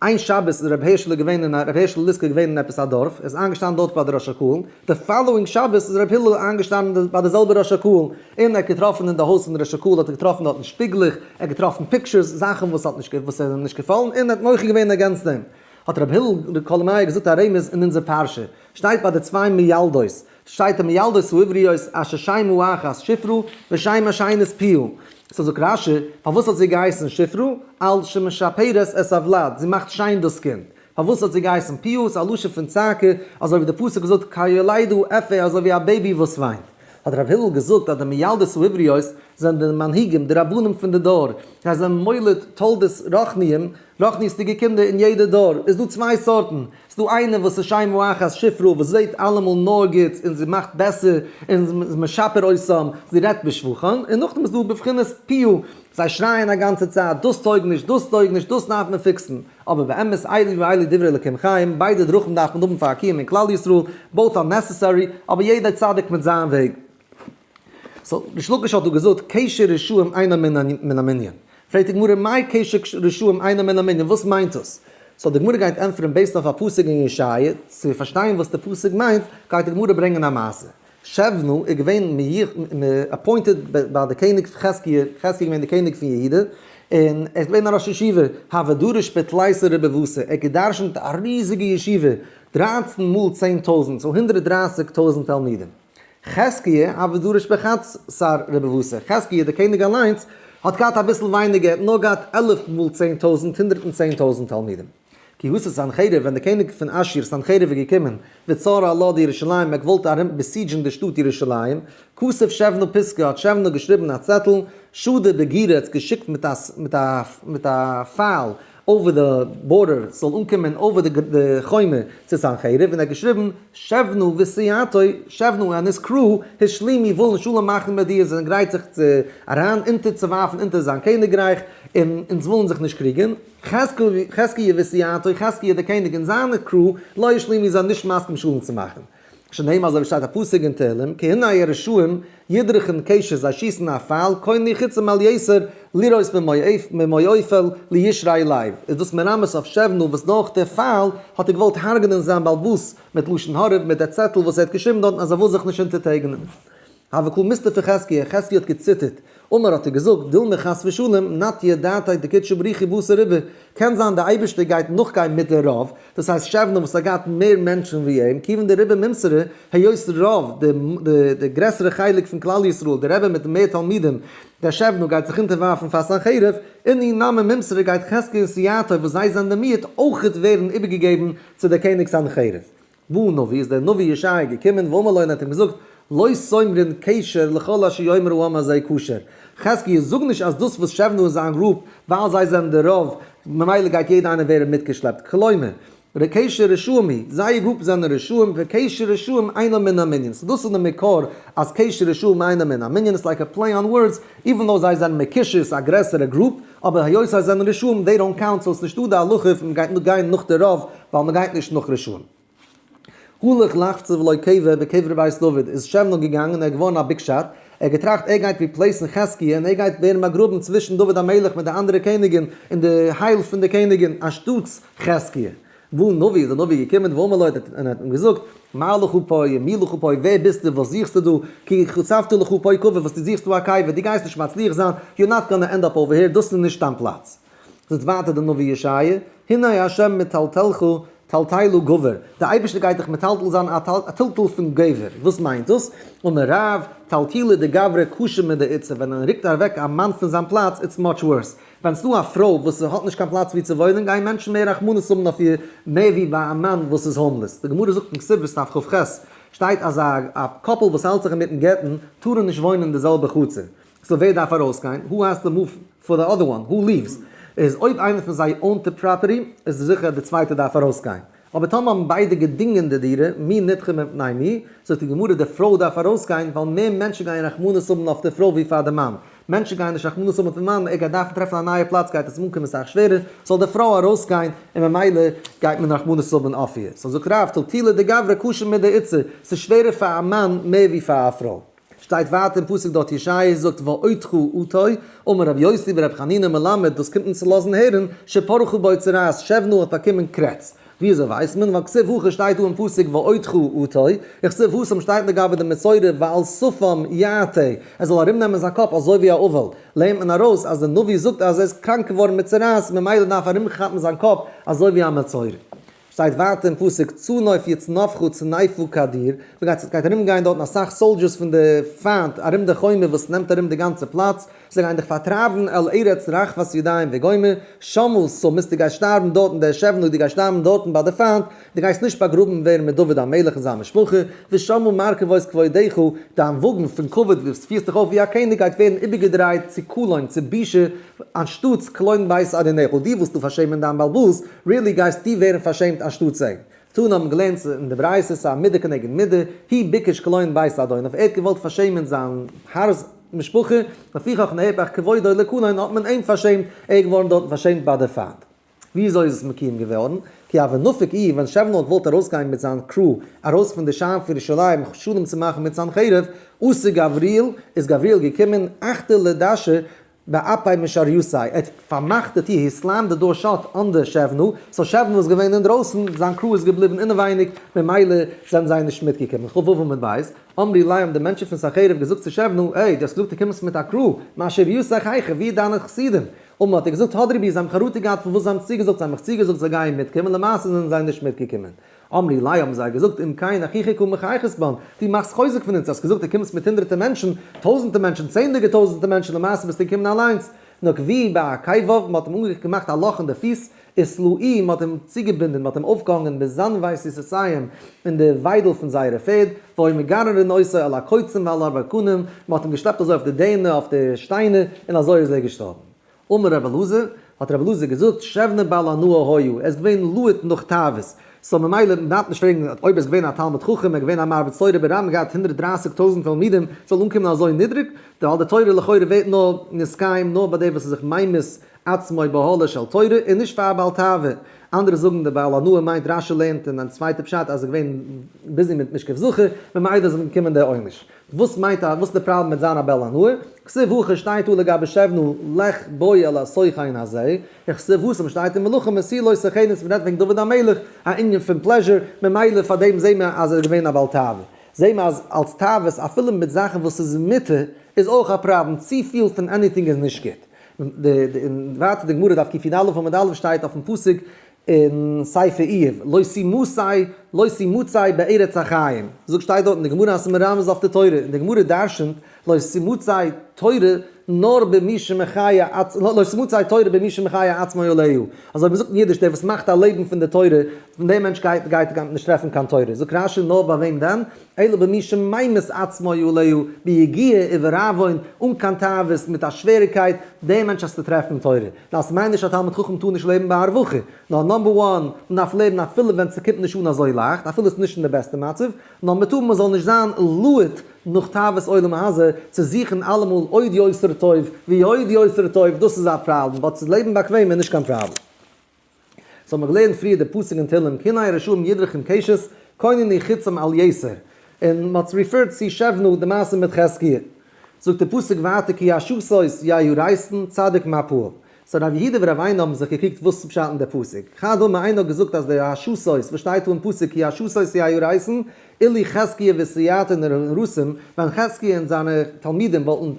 איין שבת איז רבי הערשעלע געווען אין א רבי הערשעלע ליסקער געווען אין עפעס א דארף, ער איז איינגעשטאנען דארט ביי די ראש הקהל, די following שבת איז רבי הלל איינגעשטאנען ביי די זעלבע ראש הקהל, און ער האט געטראפן אין די הויז פון די ראש הקהל האט ער געטראפן דארטן שפיגלעך, ער האט געטראפן pictures, זאכן וואס האט נישט וואס זענען נישט געפאלן, און ער האט מוחה געווען against דעם. האט רבי הלל קאלאמייער געזאגט א רמז אין אונזער פרשה, שטייט ביי די צוויי מילדות, שטייט המילדות העבריות אשר שם האחת שפרה ושם השנית פועה. so זאגט רש"י, פארוואס האט זי געהייסן שפרה? על שמשפרת את הוולד, זי מאכט שיין דאס קינד. פארוואס האט זי געהייסן פועה? ס'איז א לשון פון צעקה, אזוי ווי די פסוק זאגט כילדה אפה, אזוי ווי א baby וואס וויינט. האט רב הלל געזאגט אז די מילדות העבריות זענען די מנהיגים, די רבנים פון די דור, זיי זענען מוליד תולדות רוחניים, רוחניות'דיגע קינדער אין יעדע דור. איז דא צוויי סארטן, ס'דא איינער וואס איז שם האחת שפרה וואס זעהט אלעמאל נאר גוטס און זי מאכט בעסער און איז משפר אותם, זי רעדט בשבחן, און נאכדעם איז דא בבחינת פועה, זיי שרייען א גאנצע צייט דאס טויג נישט, דאס טויג נישט, דאס דארף מען fix ן, אבער באמת אלו ואלו דברי אלוקים חיים, ביידע דרכים דארף מען האבן פאר א קיום אין כלל ישראל, both are necessary, אבער יעדער צדיק מיט זיין וועג. so ריש לקיש האט דא געזאגט קשר רשעים אינו מן המנין. פרעגט די גמרא מאי קשר רשעים אינו מן המנין וואס מיינט דאס? so די גמרא גייט ענטפערן based אויף א פסוק אין ישעיה, צו פארשטיין וואס די פסוק מיינט גייט די גמרא ברענגען א מעשה. שבנא איז געווען appointed ביי די קעניג חזקיה, חזקיה איז געווען די קעניג פון יהודה, און ער איז געווען א ראש ישיבה, הוה דריש בתליסר רבבתא, ער האט גע'דרש'נט א ריזיגע ישיבה, דרייצן מאל 10,000, so 130,000 תלמידים. חזקיה הוה דריש בחד סר רבבתא, חזקיה דער קעניג אליינס האט געהאט אביסל ווייניגער, ער האט נאר געהאט 11 מאל 10,000, 110,000 תלמידים. כי אתא סנחריב, ווען דער קעניג פון אשור סנחריב איז געקומען, וצר עלה דירושלים, ער האט געוואלט ארום besiege ן די שטאט ירושלים, כתב שבנא פיסקא, האט שבנא געשריבן א צעטל, שדר בגירא, האט עס געשיקט מיט א מיט א מיט א פייל over די border, ס'זאל אנקומען over די חומה צו סנחריב, און ער האט געשריבן, שבנא וסייעתו, שבנא and his crew, השלימו ווילן שלום מאכן מיט דיר, זענען גרייט זיך צו אריין אונטערצואווארפן אונטער זיין קעניגרייך, און אונז ווילן זיך נישט קריגן. חזקיה וסייעתו, חזקיה דער קעניג און זיינע crew, לא השלימו זענען נישט מסכים שלום צו מאכן. שנאמר אזוי ווי שטייט א פסוק אין תהלים, כי הנה הרשעים ידרכון קשת זיי שיסן א פייל, קוני חצים על יתר, לראות ממעופל לישרי לב, איז דאס מרמז אויף שבנא וואס דורך די פייל האט ער געוואלט הרג'נען זיין בעל הבית מיט לשון הרע מיט די צעטל וואס ער האט געשריבן דארטן אז ער וויל זיך נישט אונטערטעגענען. הוה קא מסתפי חזקיה, חזקיה האט געציטערט, אמר האט ער געזאגט, דילמא חס ושלום, נטיא דעתיה דקודשא בריך הוא בתר רובא, קען זיין די אייבערשטער גייט נאכגיין מיט די רוב, דאס הייסט שבנא וואס האט געהאט מער מענטשן ווי אים, כיוון דרובא מימסרא, היות רוב, די גרעסערע חלק פון כלל ישראל, די רבי מיט מער תלמידים, דער שבנא גייט זיך אונטערווארפן פאר סנחריב, אינהו נמי מימסרא גייט חזקיה און סייעתו וואס זיי זענען די מיעוט אויכעט ווערן איבערגעגעבן צו דער קעניג סנחריב. בעא נביא, איז דער נביא ישעיה געקומען, ואמר לו און האט אים געזאגט, לא תאמרון כשר לכל אשר יאמר העם הזה כשר. חזקיה, זאג נישט אז דאס וואס שבנא און זיין group, ווייל זיי זענען די רוב, ממילא גייט יעדער איינער ווערן מיטגעשלעפט. כלומר, קשר רשעים היא, זייער group זענען רשעים, וקשר רשעים אינו מן המנין. so דאס איז די מקור אז קשר רשעים אינו מן המנין, it's like a play on words, even though זיי זענען מקושר, א גרעסערע group, אבער היות זיי זענען רשעים, they don't count, so ס'נישטא די הלכה פון מ'גייט גיין נאך די רוב, ווייל מ'גייט נישט נאך רשעים. הלך לחצוב לו קבר בקבר בית דוד, איז שבנא געגאנגען און ער איז געווארן א big shot, ער האט געטראכט ער גייט replace ן חזקיה און ער גייט ווערן באגראבן צווישן דוד המלך מיט די אנדערע קעניגן אין די הייל פון די קעניגן אנשטאטס חזקיה. בעא נביא איז דער נביא געקומען ואמר לו און האט אים געזאגט, מה לך פה ומי לך פה, ווער ביסטו וואס זוכסטו דא, כי חצבת לך פה קבר, וואס דו זוכסט דא א קבר, דו גייסט נישט מצליח זיין, you're not gonna end up over here, דאס איז נישט דיין פלאץ. זאגט ווייטער דער נביא ישעיה, הנה ה' מטלטלך טלטלה גבר, דער אייבערשטער גייט דיך מטלטל זיין א טלטול פון גבר, וואס מיינט דאס? אמר רב, טלטולא דגברא קשה מדאיתתא, ווען מען רוקט אוועק א מאן פון זיין פלאץ, it's much worse, ווען ס'דא א פרוי וואס האט נישט קיין פלאץ ווי צו וואוינען גייען מענטשן מער רחמנות האבן אויף איר מער ווי ביי א מאן וואס איז homeless. די גמרא זאגט אין כתובות דף כ"ח שטייט אז א couple וואס האלט זיך אינמיטן גט'ן טארן נישט וואוינען אין די זעלבע חצר. so ווער דארף ארויסגיין? who has to move for the other one? who leaves? איז אויב איינער פון זיי own ט די property איז זיכער אז די צווייטע דארף ארויסגיין. אבער טאמער האבן ביידע געדינגען די דירה, מי נדחה מפני מי, זאגט די גמרא די פרוי דארף ארויסגיין ווייל מער מענטשן גייען רחמנות האבן אויף די פרוי ווי פאר די מאן, מענטשן גייען נישט רחמנות האבן אויפן מאן, ער גייט דארפן טרעפן א נייע פלאץ גייט עס אים אנקומען סאך שווערער, זאל די פרוי ארויסגיין און ממילא גייט מען רחמנות האבן אויף איר. so זאגט רב, טלטולא דגברא קשה מדאיתתא, ס'איז שווערער פאר א מאן מער ווי פאר א פרוי. שטייט ווייטער אין פסוק דארט ישעי' זאגט ואודך אטו, אמר רבי יוסי ברבי חנינא מלמד דאס קומט אונז צו לאזן הערן, שפרחה בו צרעת, שבנא האט באקומען קרעץ. ווי אזוי ווייסט מען? ווייל כתיב הכא שטייט דא אין פסוק ואודך אטו, וכתיב התם שטייט לגבי די מצורע ועל שפם יעטה, ער זאל ארומנעמען זיין קאפ אזוי ווי א אבל, לערנט מען ארויס אז די נביא זאגט אז ער איז קראנק געווארן מיט צרעת ממילא דארף ער ארומכאפן זיין קאפ אזוי ווי א מצורע. שטייט ווייטער אין פסוק צנוף יצנפך צניפה כדיר, מען גייט גייט ארום גיין דארטן אסאך soldiers פון די פיינט ארום די חומה וואס נעמט ארום די גאנצע פלאץ, זיי גייען דיך פארטרייבן אל ארץ רחבת ידיים וגומר, שמה תמות דו גייסט שטארבן דארטן דער שבנא דו גייסט שטארבן דארטן ביי די פיינט, דו גייסט נישט באגראבן ווערן מיט דוד המלך און זיין משפחה, ושמה מרכבות כבודך, דיין וואגן פון כבוד וואס פירסט דיך אויף ווי א קעניג גייט ווערן איבערגעדרייט צו קלון צו בושה אנשטאטס קלון בית אדונך, דו ווילסט דא פארשעמען דיין בעל הבית, really גייסטו ווערן פארשעמט אנשטאטס אים. תנא האבן געלערנט אין די ברייתא ס'איז א מידה כנגד מידה, הוא ביקש קלון בית אדוניו, ער האט געוואלט פארשעמען זיין האר'ס משפחה, לפיכך נהפך כבודו לקלון האט מען אים פארשעמט, ער איז געווארן דארטן פארשעמט ביי די פיינט. וויאזוי איז עס מקוים געווארן? כי הוה נפיק איהו, ווען שבנא האט געוואלט ארויסגיין מיט זיין crew ארויס פון די שער פון ירושלים שלום צו מאכן מיט סנחריב, אתא גבריאל, איז גבריאל געקומען, אחטר לדשא, באפיה משריתיה, ער האט פארמאכט די טיר, he slammed the door shut on the שבנא, so שבנא איז געווען אינדרויסן, זיין crew איז געבליבן אינעווייניג, ממילא זענען זיי נישט מיטגעקומען. כ"ו עמוד ב', אמרי ליה האבן די מענטשן פון סנחריב געזאגט צו שבנא, העי, דו האסט געזאגט דו קומסט מיט א crew, מה שריתך היכא, ווי איז דיינע חסידים? אמר האט ער געזאגט הדרי בי, זיי האבן חרטה געהאט פון וואס זיי האבן צוגעזאגט, זיי האבן מיך צוגעזאגט זיי גייען מיטקומען, למעשה זענען זיי נישט מיטגעקומען. אמרי ליה האבן זיי געזאגט, אם כן אחוכי קא מחייכת בן, דו מאכסט חוזק פון אונז, האסט געזאגט דו קומסט מיט הונדרעטער מענטשן, טויזנטער מענטשן, צענדליגער טויזנטער מענטשן, למעשה ביסטו געקומען אליינס. נקבוהו בעקיבו, מען האט אים אנגעמאכט א לאך אין די פיס, ותלאוהו, מען האט אים צוגעבינדען, מען האט אים אויפגעהאנגען בזנבי סוסיהם אין די וויידל פון זייערע פערד, והיו מגררין אותו על הקוצים ועל הברקנים, מען האט אים געשלעפט אזוי אויף די דערנער, אויף די שטיינער, און אזוי איז ער געשטארבן. אמר רבי אלעזר, האט רבי אלעזר געזאגט, שבנא בעל הנאה היה, ער איז געווען להוט נאך תאוות, so ממילא מען דארף נישט פרעגן אויב ער איז געווען א תלמיד חכם, ער איז געווען א מרביץ תורה ברבים, געהאט 130 טויזנט תלמידים, זאל אנקומען אזוי נידריג, ווייל די תורה לכאורה ווערט נאר נתקיים נאר ביי דעם וואס איז זיך ממית עצמו באהלה של תורה, און נישט פאר א בעל תאווה. אנדערע זאגן די בעל הנאה מיינט רשי לערנט אין א צווייטע פשט אז ער איז געווען busy מיט משכב זכר, ממילא איז אים געקומען דער עונש. וואס מיינט א, וואס איז די פראבלעם מיט זיין א בעל הנאה? כתיב הכא שטייט דא לגבי שבנא לך בוא אל הסוכן הזה, וכתיב התם שטייט אין מלכים ותו לא סוכנת מ'רעדט וועגן דוד המלך, א ענין פון pleasure, ממילא פאר דעם זעהן מיר אז ער איז געווען א בעל תאווה. זעהן מיר אז אלס תאוות אפילו מיט זאכן וואס איז מותר איז אויך א פראבלעם, צופיל פון anything איז נישט גוט. און ווייטער די גמרא דף קי"א עמוד א' שטייט אויפן פסוק אין ספר איוב, לא תמצא לא תמצא בארץ החיים, זאגט שטייט דארט אין די גמרא אז ס'איז מרמז אויף די תורה, און די גמרא דרשנ'ט לא תמצא תורה נאר במי שמחיה לא תמצא תורה במי שמחיה עצמו עליה, אזוי ווי מ'זאגט אין אידיש דער וואס מאכט א לעבן פון די תורה, פון דעם מענטש גייט גייט נישט טרעפן קיין תורה, זאגט רשי נאר ביי וועם דען? אלא במי שממית עצמו עליה ביגיעה וברעבון, אן קיין תאוות, מיט א שוועריקייט, דעם מענטש האסטו טרעפן תורה. דאס מיינט נישט א תלמיד חכם טאר נישט לעבן בהרווחה, נאר number one, מען דארף לעבן אפילו ווען ס'קומט נישט אן אזוי לייכט, אפילו ס'איז נישט אין די בעסטע מצב, נאר מען טאר מען זאל נישט זיין להוט נאך תאוות עולם הזה, צו זוכן אלעמאל עוד יותר טוב ועוד יותר טוב, דאס איז א פראבלעם, but צו לעבן באקוועם איז נישט קיין פראבלעם. סאו האט מען געלערנט פריער די פסוק אין תהלים כי הנה הרשעים ידרכום קשת כוננו חצים על יתר, און מען האט referred צו שבנא די מעשה מיט חזקיה. זאגט די פסוק ווייטער כי השתות יהרסון צדיק מה פעל. so רב יהודה ורב עינא האבן זיך געקריגט וואס איז פשט אין די פסוק. חד אמר איינער האט געזאגט אז די השתות וואס שטייט דא אין פסוק כי השתות יהרסון אילו חזקיה וסייעתו נהרסים, ווען חזקיה און זיינע תלמידים וואלטן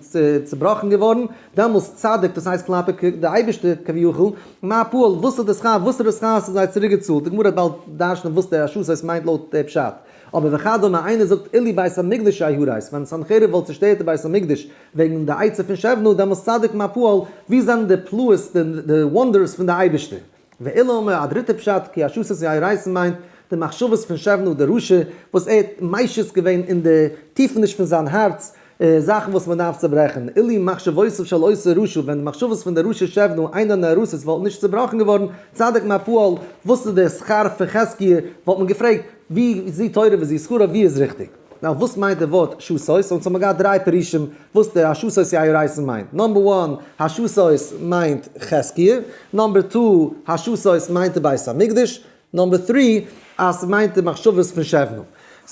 צובראכן געווארן, דעמאלס צדיק, דאס הייסט כלפי די אייבערשטער כביכול, מה פעל, וואס איז די שכר, וואסערע שכר האסטו זיי צוריקגעצאלט, די גמרא וועט באלד דרש'נען וואס די השתות מיינט לויט די פשט. אבער וכדומה, איינער זאגט אילו בית המקדש יהרס, ווען סנחריב וואלט צושטערט די בית המקדש וועגן די עצה פון שבנא, דעמאלס צדיק מה פעל, וואו זענען די פלאות, די וואונדערס פון די אייבערשטער? ואלא אמר, א דריטע פשט, כי השתות יהרסון מיינט, די מחשבות פון שבנא דער רשע, וואס ער האט משית געווען אין די טיפעניש פון זיין הארץ, זאכן וואס מען דארף צעברעכן, אילו מחשבותיו של אותו רשע, ווען די מחשבות פון דער רשע שבנא אינן נהרסות וואלטן נישט צעבראכן געווארן, צדיק מה פעל, וואס איז דער שכר פון חזקיה, וואלט מען געפרעגט, ווי זו תורה וזו שכרה, ווי איז ריכטיג? now וואס מיינט די ווארט שתות? אונז האבן געהאט דריי פירושים וואס די השתות יהרסון מיינט. number one, השתות מיינט חזקיה. number two, השתות מיינט די בית המקדש. number three, אז ס'מיינט די מחשבות פון שבנא.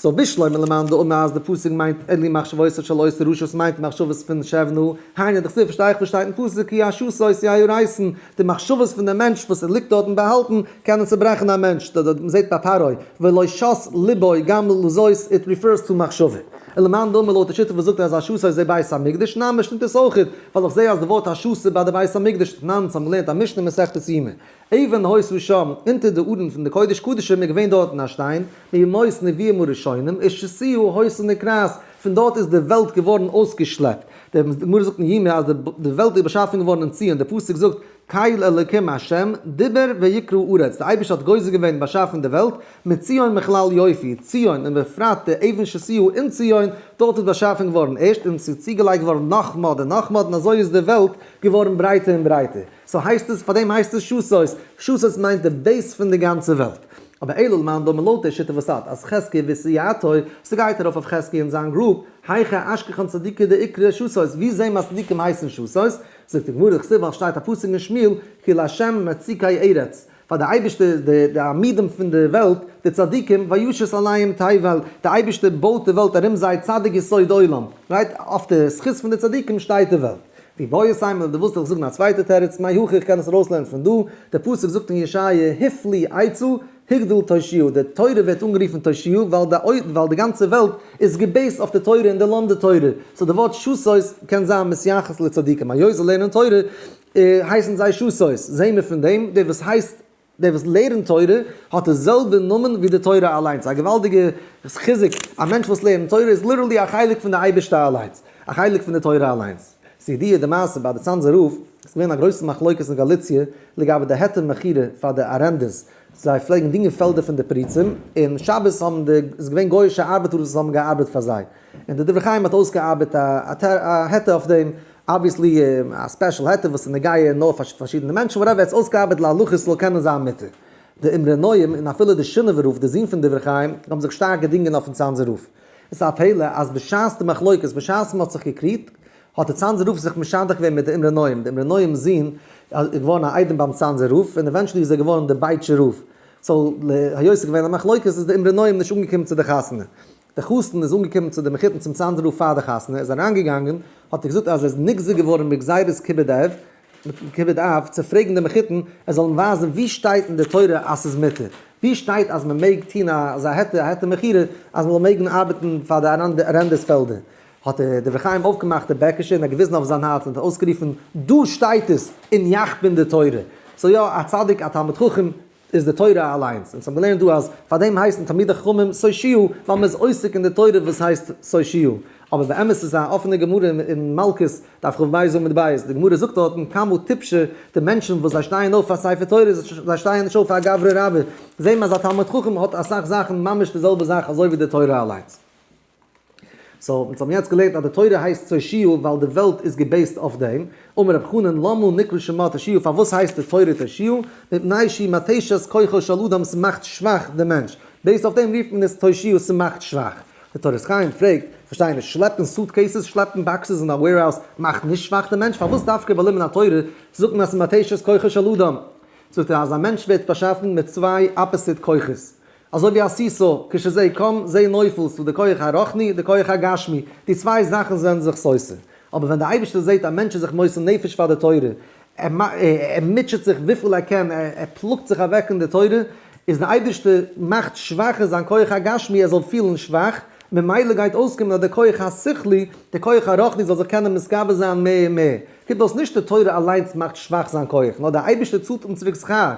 so בשלמא למאן דאמר אז די פסוק מיינט אילו מחשבותיו של אותו רשע ס'מיינט די מחשבות פון שבנא, היינו דכתיב פארשטיי איך וואס שטייט אין פסוק כי השתות יהרסון, די מחשבות פון די מענטש וואס ליגט דארטן באהאלטן קענען צוברעכן א מענטש, מ'זעט ביי פרעה ולא שת לבו גם לזאת it refers to מחשבה. און למאן דאמר לויט די שיטה וואס זאגט אז השתות זה בית המקדש נמי שטימט עס אויכעט, ווייל איך זעה אז די ווארט השתות ביי די בית המקדש תנן אונז האבן געלערנט א משנה מסכת יומא אבן היתה שם, אונטער די ארון פון די קודש קדשים איז געווען דארטן א שטיין, מימות נביאים הראשונים, ושתיה היתה נקרעת, פון דארט איז די וועלט געווארן אויסגעשלעפט. די גמרא זאגט אין יומא אז די וועלט איז באשאפן געווארן אין ציון, די פסוק זאגט, קל אלוקים ה', דיבר ויקרא ארץ, די אייבערשטער האט גוזר געווען און באשאפן די וועלט, מציון מכלל יופי, ציון, און בפרט די אבן שתיה אין ציון, דארט איז באשאפן געווארן ערשט, און ס'איז צוגעלייגט געווארן נאך מאד און נאך מאד, און אזוי איז די וועלט געווארן ברייטער און ברייטער. so הייסט עס, פארדעם הייסט עס שתות, שתות מיינט די base פון די גאנצע וועלט. אבער אלא למאן דאמר לויט די שיטה וואס האלט אז חזקיה וסייעתו, ס'גייט ארויף אויף חזקיה און זיין group, היכא אשכחן צדיקי דאיקרי שתות, ווי זעהן מיר אז צדיקים הייסן שתות? זאגט די גמרא, דכתיב ווייל שטייט א פסוק אין שמואל, כי לה' מצוקי ארץ, פאר די אייבערשטער איז די די עמודים פון די וועלט, די צדיקים, וישת עליהם תבל, די אייבערשטער בויט די וועלט ארום זיי, צדיק יסוד עולם, right? אויף די זכות פון די צדיקים שטייט די וועלט. ואיבעית אימא, דו ווילסט איך זאגן א צווייטע תירוץ, מהיכא איך קען עס ארויסלערנען פון דא, דער פסוק זאגט אין ישעיה, הפליא עצה, הגדיל תושיה, די תורה ווערט אנגערופן תושיה ווייל די ווייל די גאנצע וועלט איז גע base ט אויף די תורה און די לומדי תורה, so די ווארט שתות קען זיין מתייחס לצדיקים, היות זיי לערנען תורה הייסן זיי שתות, זעהן מיר פון דעם, דער וואס הייסט דער וואס לערנט תורה האט די זעלבע נאמען ווי די תורה אליינס, א געוואלדיגע חיזוק, א מענטש וואס לערנט תורה איז literally א חלק פון די אייבערשטער אליינס, א חלק פון די תורה אליינס. ס'איז ידוע די מעשה ביי די צאנזער רב, ס'איז געווען א גרויסע מחלוקת אין גאליציע לגבי די היתר מכירה פאר די ארענדעס, זיי פלעגן דינגען פעלדער פון די פריצים, און שבת האבן די, איז געווען גוי'אישע ארבעטארס וואס האבן געארבעט פאר זיי, און די דברי חיים האט אויסגעארבעט א היתר אויף דעם, obviously א special היתר וואס איז נוגע נאר פאר פארשידענע מענטשן, whatever, ער האט עס אויסגעארבעט להלכה ס'זאל קענען זיין מותר. די אמרי נועם און אפילו די שינאווער רב, די זון פון דברי חיים, האבן זיך שטארק געדינגען אויפן צאנזער רב. עס איז א פלא אז בשעת די מחלוקת, בשעת מען האט זיך געקריגט, האט דער צאנזער רב זיך משדך געווען מיט די אמרי נועם, די אמרי נועם'ס זון איז געווארן א איידעם ביים צאנזער רב, און eventually איז ער געווארן דער בייטשער רב. So, היות ס'איז געווען א מחלוקת איז די אמרי נועם נישט אנגעקומען צו די חתונה. דער חתן איז אנגעקומען צו די מחותן צום צאנזער רב פאר די חתונה, ער איז אריינגעגאנגען, האט ער געזאגט אז ער איז נגזר געווארן בגזירת כיבוד אב, כיבוד אב, צו פרעגן די מחותן ער זאל אים ווייזן וואו שטייט אין די תורה אז ס'איז מותר, וואו שטייט אז מ'מעג טון אזא היתר, א היתר מכירה, אז מ'זאל מעגן ארבעטן פאר די ארענדערס פעלדער. האט דער דברי חיים אויפגעמאכט די בעקעשע און האט געוויזן אויף זיין הארץ און האט אויסגערופן, דא שטייט עס, אין יאך בין די תורה. So יא, א צדיק, א תלמיד חכם, איז די תורה אליינס. אונז האבן געלערנט דא אז פאר דעם הייסן תלמידי חכמים תושיעו, ווייל מען איז עוסק אין די תורה וואס הייסט תושיעו. אבער באמת איז א אפענע גמרא אין מלקות, דף כ"ב עמוד ב', די גמרא זאגט דארטן כמה טיפשי, די מענטשן וואס זיי שטייען אויף פאר ספר תורה, זיי שטייען נישט אויף פאר א גברא רבה, זעהן מיר אז א תלמיד חכם האט אסאך זאכן ממש די זעלבע זאך אזוי ווי די תורה אליינס. So, אונז האבן יעצט געלערנט אז די תורה הייסט תושיעו ווייל די וועלט איז גע base ט אויף דעם. אמר רב חנן למה נקרא שמה תושיעו פארוואס הייסט די תורה תושיעו? מפני שהיא מתשת כוחו של אדם ס'מאכט שוואך די מענטש. Based אויף דעם רופט מען עס תושיעו ס'מאכט שוואך. די תורת חיים פרעגט, כ'פארשטיי נישט, שלעפן suitcases, שלעפן boxes אין א warehouse מאכט נישט שוואך די מענטש? פארוואס דווקא ביי לימוד התורה זאגט מען אז ס'מתשת כוחו של אדם? זאגט ער אז א מענטש ווערט באשאפן מיט צוויי opposite כוחות. אזוי ווי א seesaw, כשזה קם זה נופל, ס'דא די כח הרוחני, די כח הגשמי, די צוויי זאכן זענען זיך סותר. אבער ווען די אייבערשטער זעט א מענטש איז זיך מוסר נפש פאר די תורה, ער מוטשעט זיך וויפיל ער קען, ער פלאגט זיך אוועק אין די תורה, איז די אייבערשטער מאכט שוואכער זיין כח הגשמי ער זאל פילן שוואך, ממילא גייט אויסקומען אז די כח השכלי, די כח הרוחני זאל זיך קענען מתגבר זיין מער און מער. קומט אויס נישט די תורה אליינס מאכט שוואך זיין כח, נאר די אייבערשטער צאלט אים צוריק שכר,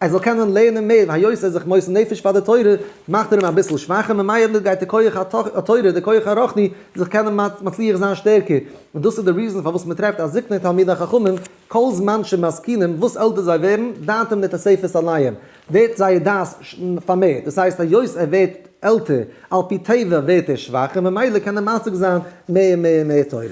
ער זאל קענען לערנען מער, היות ער איז זיך מוסר נפש פאר די תורה, מאכט ער אים אביסל שוואכער, ממילא גייט די כח התורה, די כח הרוחני, זיך קענען מצליח זיין שטערקער. און דאס איז די reason פארוואס מען טרעפט אז זקני תלמידי חכמים, כל זמן שמזקינים, וואס עלטער זיי ווערן, דעתם נתוספת עליהם, ווערט זייער דעת פארמערט, דאס הייסט היות ער ווערט עלטער, על פי טבע ווערט ער שוואכער, ממילא קען ער משיג זיין מער און מער און מער תורה.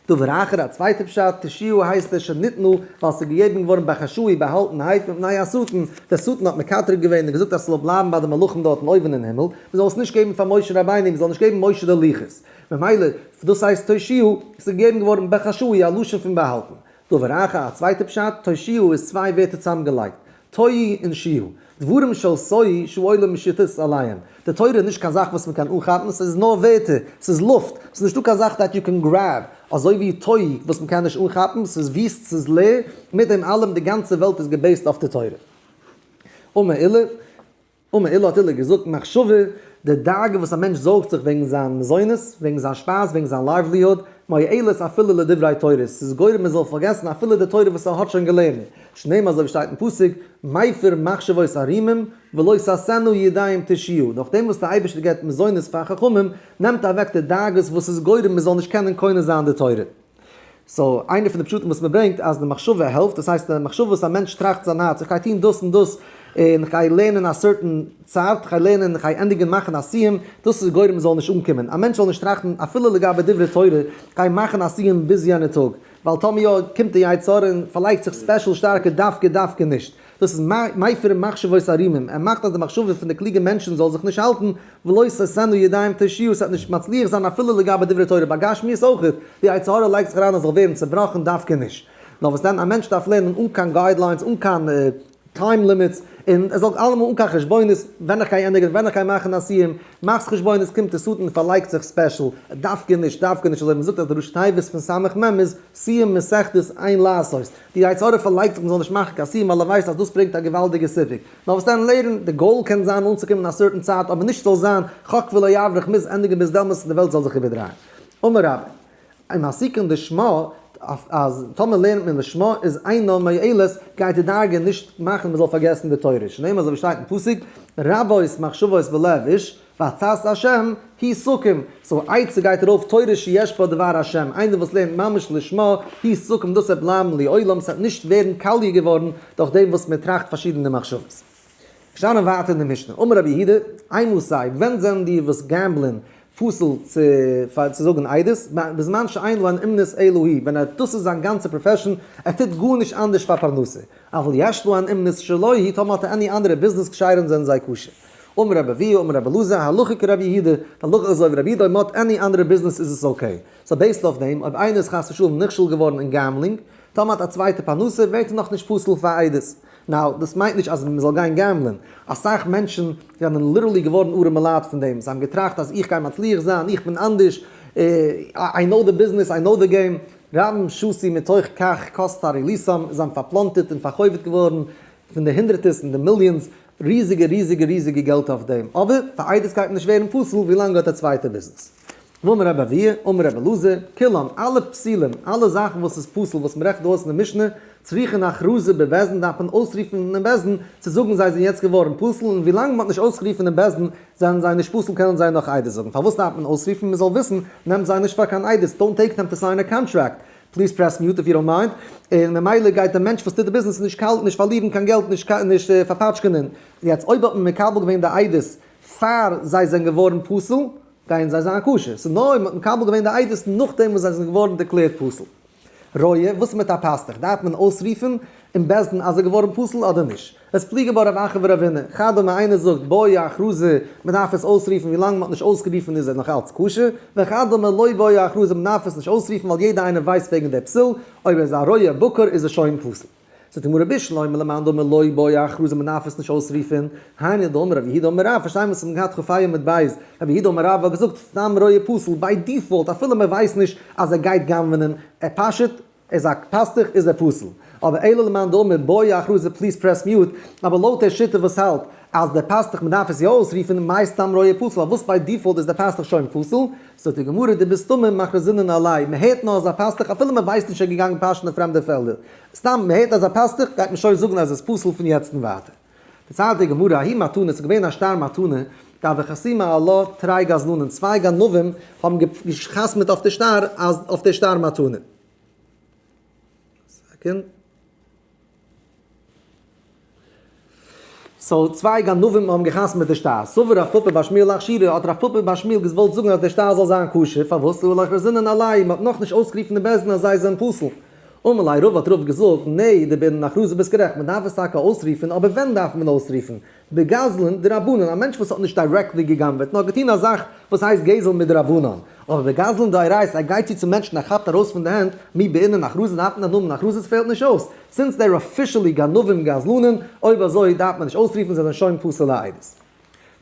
דבר אחר, א צווייטע פשט, תושיעו הייסט עס שניתנו, ווייל ס'איז געגעבן געווארן בחשאי, באהאלטנהייט, מפני השטן, דער שטן האט מקטרג געווען און געזאגט אז ס'זאל בלייבן ביי די מלאכים דארטן אויבן אין הימל, מ'זאל עס נישט געבן פאר משה רבינו, מ'זאל נישט געבן משה די לוחות. ממילא, דאס הייסט תושיעו, ס'איז געגעבן געווארן בחשאי, א לשון פון באהאלטן. דבר אחר, א צווייטע פשט, תושיעו איז צוויי ווערטער צוזאמגעלייגט, תוהי און שיעו. דברים של תוהו שהעולם מושתת עליהם. די תורה איז נישט קיין זאך וואס מ'קען אנכאפן, ס'איז נאר ווערטער, ס'איז לופט, ס'איז נישטא קיין זאך that you can grab, אזוי ווי תוהו וואס מ'קען נישט אנכאפן, ס'איז וויסט, ס'איז לער, מיט דעם אלעם די גאנצע וועלט איז גע base ט אויף די תורה. אמר עולא. אמר עולא האט עולא געזאגט, מחשבה, די דאגה וואס א מענטש זארגט זיך וועגן זיין מזונות, וועגן זיין שפייז, וועגן זיין livelihood, מועלת אפילו לדברי תורה, ס'איז גורם מען זאל פארגעסן אפילו די תורה וואס ער האט שוין געלערנט, שנאמר אזוי ווי שטייט אין פסוק, מפר מחשבות ערומים, ולא תעשינה ידיהם תושיה, נאכדעם וואס דער אייבערשטער געבט מזונות פאר חכמים, נעמט אוועק די דאגות וואס איז גורם מען זאל נישט קענען קונה זיין די תורה. So, איינע פון די פשטים וואס מען ברענגט אז די מחשבה העלפט, דאס הייסט די מחשבה וואס א מענטש טראכט זיין הארץ, איך גיי טון דאס און דאס, און איך גיי לערנען א certain צייט, איך גיי לערנען, איך גיי ענדיגן מאכן א סיום, דאס איז גורם מען זאל נישט אנקומען. א מענטש זאל נישט טראכטן אפילו לגבי דברי תורה, איך גיי מאכן א סיום ביז יענע טאג, ווייל טאמער יא קומט די יצר הרע און פארלייגט זיך special שטארקער דווקא דווקא נישט. דאס איז מפר מחשבות ערומים, ער מאכט אז די מחשבה פון די קלוגע מענטשן זאל זיך נישט האלטן, ולא תעשינה ידיהם תושיה, ס'וועט נישט מצליח זיין אפילו לגבי דברי תורה, ביי גשמיות אויך, די יצר הרע לייגט זיך אריין אז זאל ווערן צעבראכן דווקא נישט. נאר וואס דען, א מענטש דארף לערנען אן קיין guidelines, אן קיין time limits, און ער זאל אלעמאל אן קיין חשבונות, ווען איך גיי ענדיגן, ווען איך גיי מאכן א סיום, מאכסט חשבונות קומט די שטן און פארלייגט זיך special, דווקא נישט, דווקא נישט, אזוי ווי מ'זאגט אז די ראשי תיבות פון סמך מם איז סיום מסכת אין לעשות, די יצר הרע פארלייגט זיך מ'זאל נישט מאכן קיין סיום ווייל ער ווייסט אז דאס ברענגט א געוואלדיגע סיפוק. נאר וואס דען לערן, די goal קען זיין אנצוקומען א certain צייט אבער נישט ס'זאל זיין חק ולא יעבור איך מוז ענדיגן ביז דעמאלס און די וועלט זאל זיך איבערדרייען. אמר רבה, אם עסיקין לשמה, אז טאמער לערנט מען לשמה איז אינה מועלת, גייט די דאגה נישט מאכן מ'זאל פארגעסן די תורה, שנאמר אזוי ווי שטייט אין פסוק, רבות מחשבות בלב איש, ועצת השם היא תקום, so עצה גייט ארויף תורה שיש בה דבר השם, איינער וואס לערנט ממש לשמה, היא תקום דאס וועט בלייבן לעולם, ס'וועט נישט ווערן קאליע געווארן דורך דעם וואס מען טראכט פארשידענע מחשבות. געשטאנען ווייטער אין די משנה, אמר רבי יהודה, אימתי, ווען זענען די וואס gamble ען פסול צו צו זאגן עדות, בזמן שאין להן אומנות אלא היא, ווען ער דאס איז זיין גאנצע profession, ער טוט גארנישט אנדערש פאר פרנסה, אבל יש להן אומנות שלא היא, טאמער האט ער any אנדערע ביזנעס קשרים זענען זיי כשר. אמר רבי אבהו אמר רבי אלעזר, הלכה כרבי יהודה, די הלכה איז אזוי ווי רבי יהודה, אויב מ'האט any אנדערע ביזנעס איז עס okay. So based אויף דעם, אויב איינער איז חס ושלום נכשל געווארן אין gambling, טאמער האט א צווייטע פרנסה, ווערט ער נאכנישט פסול פאר עדות. Now, דאס מיינט נישט אז מ'זאל גיין gamble ען. אסאך מענטשן זענען literally געווארן ארעמע לייט פון דעם. זיי האבן געטראכט אז איך גיי מצליח זיין, איך בין אנדערש, I know the business, I know the game. רבים שתו מתוך כך כוס תרעילתם, זיי זענען פארפלאנטערט און פאר'חובות'ט געווארן פון די הונדרעטערס און די millions, ריזיגע ריזיגע ריזיגע געלט אויף דעם. אבער פאר עדות גייט מען נישט ווערן פסול ווילאנג ער האט א צווייטע ביזנעס. ואמר רבי אבהו, אמר רבי אלעזר, כולם, אלע פסולים, אלע זאכן וואס איז פסול וואס מ'רעכנט אויס אין די משנה, צריכין הכרזה בבית דין דארף מען אויסרופן אין בית דין צו זאגן זיי זענען יעצט געווארן פסול און ווילאנג מ'האט נישט אויסגערופן אין בית דין זענען זיי נישט פסול קענען זיי נאך עדות זאגן. פארוואס דארף מען אויסרופן? מ'זאל וויסן, נעמט זיי נישט פאר קיין עדות, don't take them to sign a contract, please press mute if you don't mind, און ממילא גייט דער מענטש וואס טוט די ביזנעס נישט קאלט נישט פארלירן קיין געלט נישט נישט פארפאטשקענען. יעצט אויב האט מען מקבל געווען די עדות פאר זיי זענען געווארן פסול, גייען זיי זיין כשר. ס'איז נאר אויב מ'האט מקבל געווען די עדות נאכדעם וואס זיי זענען געווארן דערקלערט פסול. רועה, וואס איז מיט א פאסטוך? דארף מען אויסרופן אין בית דין אז ער איז געווארן פסול אדער נישט? עס פליגי בה רב אחא ורבינא, חד אמר איינער זאגט בעי הכרזה, מ'דארף עס אויסרופן ווילאנג מ'האט נישט אויסגערופן איז ער נאך אלץ כשר, וחד אמר לא בעי הכרזה מ'דארף עס נישט אויסרופן ווייל יעדער איינער ווייסט וועגן דער פסול, אויב ער איז א רועה בקר איז ער שוין פסול. זאגט די גמרא בשלמא למאן דאמר לא בעי הכרזה מען דארף עס נישט אויסרופען, היינו דאמר רב יהודה אמר רב, פארשטיי מיר וואס האבן געהאט כ"ה עמוד ב', רב יהודה אמר רב האט געזאגט סתם רועה פסול by default אפילו מען ווייסט נישט אז ער גייט גנב'נען, ער פאשעט, ער איז א פאסטוך איז ער פסול, אבער אלא למאן דאמר בעי הכרזה please press mute, אבער לויט דער שיטה וואס האלט אז דער פאסטוך מען דארף עס יא אויסרופען, מאי סתם רועה פסול פארוואס by default איז דער פאסטוך שוין פסול, זאגט די גמרא דבסתמא מכרזינן עליה, מען הערט נאר אז א פאסטוך אפילו מען ווייסט נישט ער איז געגאנגען פאשען אין פרעמדע פעלדער, סתם מען הערט אז א פאסטוך גייט מען שוין זאגן אז עס איז פסול פון יעצט און ווייטער. דערציילט די גמרא ההיא מתנה, עס איז געווען א שטר מתנה, דהוו חתימי עלה תרי גזלנין, צוויי גנבים האבן גע'חתמ'עט אויף די שטר אז אויף די שטר מתנה. Second. So צוויי גנבים האבן גע'חתמ'עט די שטר. סבר רב פפא בר שמואל לאכשורי, האט רב פפא בר שמואל געוואלט זאגן אז די שטר זאל זיין כשר, פארוואס? דהא לא אכרזינן עלייהו, מ'האט נאכנישט אויסגערופן די בית דין אז זיי זענען פסול. אמר ליה רבא האט רבא געזאגט, נע, דבעינן הכרזה ביסט גערעכט, מ'דארף עס טאקע אויסרופן, אבער ווען דארף מען אויסרופן? בגזלן דרבנן, א מענטש וואס האט נישט directly גע'גנב'עט, נאר געטון א זאך וואס הייסט גזל מדרבנן, אבער בגזלן דאורייתא, ער גייט צו צו מענטשן ער כאפט ארויס פון די הענט, מי בעינן הכרזה דארף מען האבן הכרזה ס'פעלט נישט אויס, since they're officially גנבים גזלנים, אויב אזוי דארף מען נישט אויסרופן זיי זענען שוין פסול'ע עדות.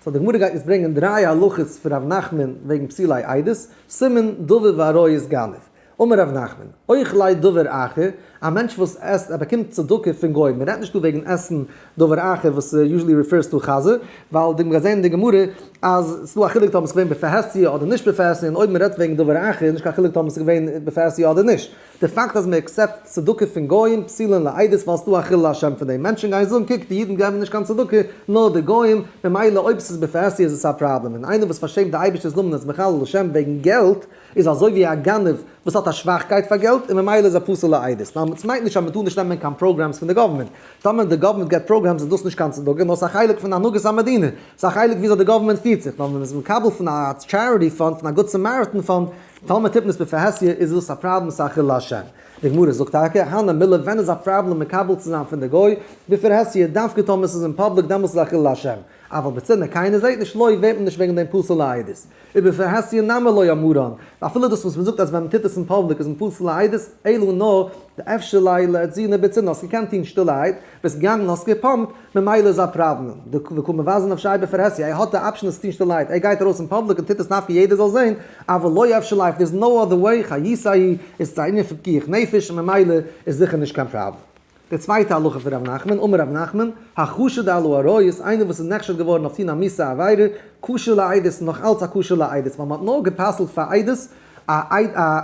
So די גמרא גייט אונז ברענגען דריי הלכות פון ר' נחמן וועגן פסולי עדות, סימן דבר ועריות גנב. אמר ר' נחמן, אוכלי דבר אחר, א מענטש וואס עסט, ער באקומט צדקה פון גוים, מען רעדט נישט דא וועגן עסן דבר אחר וואס usually refers to חזיר, ווייל די מ'גייט זען אין די גמרא אז ס'דא א חילוק טאמער ס'איז געווען בפרהסיא אדער נישט בפרהסיא, און אויב מ'רעדט וועגן דבר אחר איז נישט קיין חילוק טאמער ס'איז געווען בפרהסיא אדער נישט. די פאקט אז מען accept צדקה פון גוים פסולין לעדות ווייל ס'דא א חילול השם פון דעם, מענטשן גייען זאגן קוק די אידן געבן נישט קיין צדקה נאר די גוים, ממילא אויב ס'איז בפרהסיא איז עס א פראבלעם, און איינער וואס פארשעמט די אייבערשטער'ס נאמען איז מחלל השם וועגן געלט, איז אזוי ווי א גנב וואס האט א שוואכקייט פאר געלט און ממילא איז ער פסול לעדות. נאר עס מיינט נישט אז מען טאר נישט נעמען קיין programs פון די גאווערמענט. טאמער די גאווערמענט געבט programs איז דאס נישט קיין צדקה נאר ס'איז א חלק פון הנהגת המדינה. ס'איז א חלק וויאזוי די גאווערמענט פירט זיך. נאר ווען מ'איז מקבל פון א charity fund, פון א Good Samaritan fund, טאמער טוט מען עס בפרהסיא איז דאס א פראבלעם ס'איז א חילול השם. די גמרא זאגט טאקע, הני מילי ווען איז א פראבלעם מקבל צו זיין פון די גוי? בפרהסיא, דווקא טאמער ס'איז אין public דעמאלטס איז א חילול השם. אבל בצנעא קיינער זעט נישט לא ווערט מען נישט וועגן דעם פסול לעדות. ובפרהסיא נמי לא אמרן, ואפילו דאס וואס מ'זאגט אז ווען מ'טוט עס אין public איז מען פסול לעדות, אלא נאר דאפשר ליה לאעדזוני בצנעא, האסט געקענט טון שטילערהייט, ביסט געגאנגען האסט געפאמפט, ממילא איז א פראבלעם. וקא מבזי נפשיה בפרהסיא, ער האט די option עס צו טון שטילערהייט, ער גייט ארויס אין public און טוט עס דווקא יעדער זאל זען, אבל לא אפשר ליה, there is no other way, חיותא היא, איז עס א ענין פון פיקוח נפש, און ממילא איז זיכער נישט קיין פראבלעם. די צווייטע הלכה פון ר' נחמן, אמר ר' נחמן, החשוד על העריות, איינער וואס איז נחשד געווארן אויף טון א מיאוסע עבירה, כשר לעדות איז נאך אלץ א כשר לעדות, ווייל מען האט נאר גע'פסל'ט פאר עדות א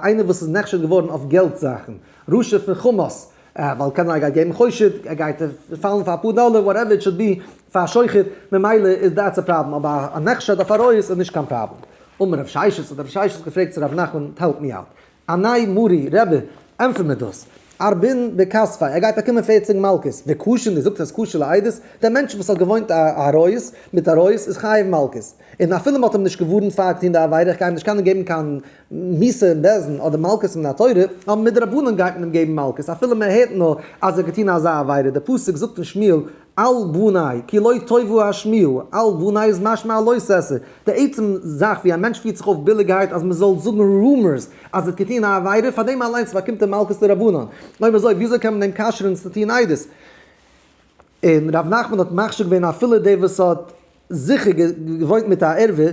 איינער וואס איז נחשד געווארן אויף געלט זאכן, רשע פון חמס, ווייל קען זיין ער גייט געבן חושד, ער גייט פאלן פאר אפאר דאלער, whatever it should be, פאר א שוחד, ממילא איז that's a problem, אבער א נחשד אויף עריות איז נישט קיין פראבלעם. אמר רב ששת, האט רב ששת געפרעגט צו ר' נחמן, help me out, עני מרי, רבי, ענטפער מיר דאס. ארבין בכספיה, ער גייט באקומען 40 מלקות, וכשר, דו זאגסט אז כשר לעדות, דער מענטש וואס האט געוואוינט עריות, מיט עריות, איז חייב מלקות. און אפילו מ'האט אים נישט געווארנט פאר טון די עבירה, איך גיי אים נישט קענען געבן קיין מיתה אין בית דין אדער מלקות מן התורה, אבער מדרבנן גייט מען אים געבן מלקות, אפילו מען הערט נאר אז ער האט געטון אזא עבירה, דער פסוק זאגט אין שמואל. על בני, כי לא טובה השמועה, על בני איז משמע א לא תעשה, די עצם זאך ווי א מענטש פירט זיך אויף ביליגערהייט אז מען זאל זאגן rumors אז ער האט געטון א עבירה, פאר דעם אליינס באקומט ער מלקות דרבנן. אויב אזוי וויאזוי קען מען אים כשר'ן צו טון עדות? און ר' נחמן האט מכשיר געווען אפילו דער וואס האט זיכער געוואוינט מיט א ערווה,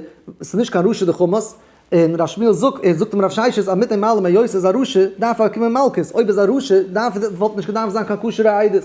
ס'איז נישט קיין רשע דחמס, און ר' שמואל זאגט, ער זאגט אים רב ששת אז מיט דעם אלעם היות ער איז א רשע דארף ער באקומען מלקות, אויב איז א רשע דארף וואלט נישט געדארפט זיין קיין כשר'ע עדות.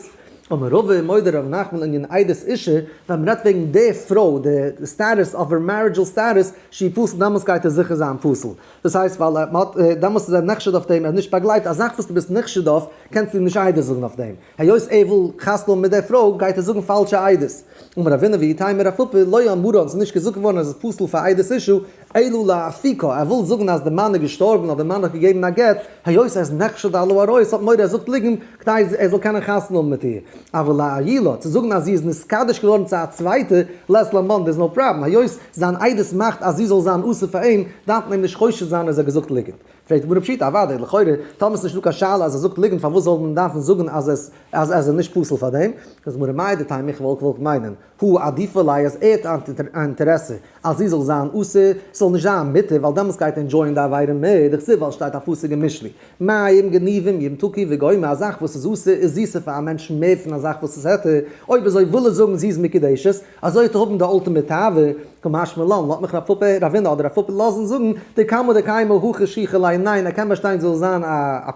אמר רבא מודה ר' נחמן לענין עדות אישה, ווען מ'רעדט וועגן די פרוי, די status of her marital status, שהיא פסול דעמאלטס גייט ער זיכער זיין פסול. דאס הייסט ווייל מ'האט דעמאלטס איז ער נחשד אויף דעם, ער איז נישט באגלייבט, א זאך וואס דו ביסט נחשד אויף קענסטו נישט עדות זאגן אויף דעם. היות ער וויל חתונה האבן מיט דער פרוי גייט ער זאגן פאלשע עדות. אמר רבינא ואיתימא רב פפא לא אמרן ס'איז נישט געזאגט געווארן אז עס איז פסול פאר עדות אשה אלא לאפוקה ער וויל זאגן אז די מאן איז געשטארבן אדער די מאן האט געגעבן א גט היות ער איז נחשד על העריות האט מורא ער זאגט ליגן כדי ער זאל קענען חתונה האבן מיט איר אבל לעילה צו זאגן אז זי איז נתקדש געווארן צו א צווייטע לית לן מן there's no problem היות זיין עדות מאכט אז זי זאל זיין אסור פאר אים דארף מען אים נישט חושד זיין אז ער האט געזאגט ליגנט. פרעגט די גמרא פשיטא, אוודאי, לכאורה, טאמער ס'נישט דא קיין שאלה אז ער זאגט ליגנט פארוואס זאל מען דארפן זאגן אז עס אז עס איז נישט פסול פאר דעם? זאגט די גמרא מהו דתימא איך וואלט געוואלט מיינען הא עדיפא ליה אז ער האט א אינטערעסע אז זי זאל זיין אסור, ס'זאל נישט זיין מותר ווייל דעמאלטס גייט ער enjoy ען די עבירה מער, דכתיב ווייל שטייט א פסוק אין משלי מים גנובים ימתקו וגומר א זאך וואס איז אסור איז זיסער פאר א מענטש מער פון א זאך וואס איז היתר, אויב אזוי וויל ער זאגן זי איז מקודשת, אזוי וועט ער האבן די ultimate תאווה, קא משמע לן, לאט מיך רב פפא, רבינא אדער רב פפא לאזן זאגן, דכמה דקיימא הכי שכיחא ליה, ניין ער קען באשטיין זי זאל זיין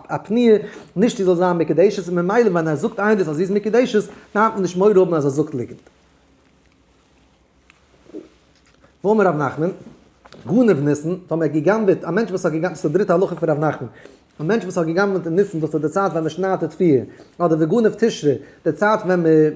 א פנויה, נישט זי זאל זיין מקודשת, און ממילא ווען ער זאגט עדות אז זי איז מקודשת, דארף מען נישט מורא האבן אז ער זאגט ליגנט. ואמר רב נחמן, גנב ניסן, טאמער ער האט גע'גנב'עט, א מענטש וואס האט גע'גנב'ט, ס'איז די דריטע הלכה פון רב נחמן, א מענטש וואס האט גע'גנב'עט אין ניסן, דאס איז די צייט ווען מען שניידט די תבואה, אדער וגנב תשרי, די צייט ווען מען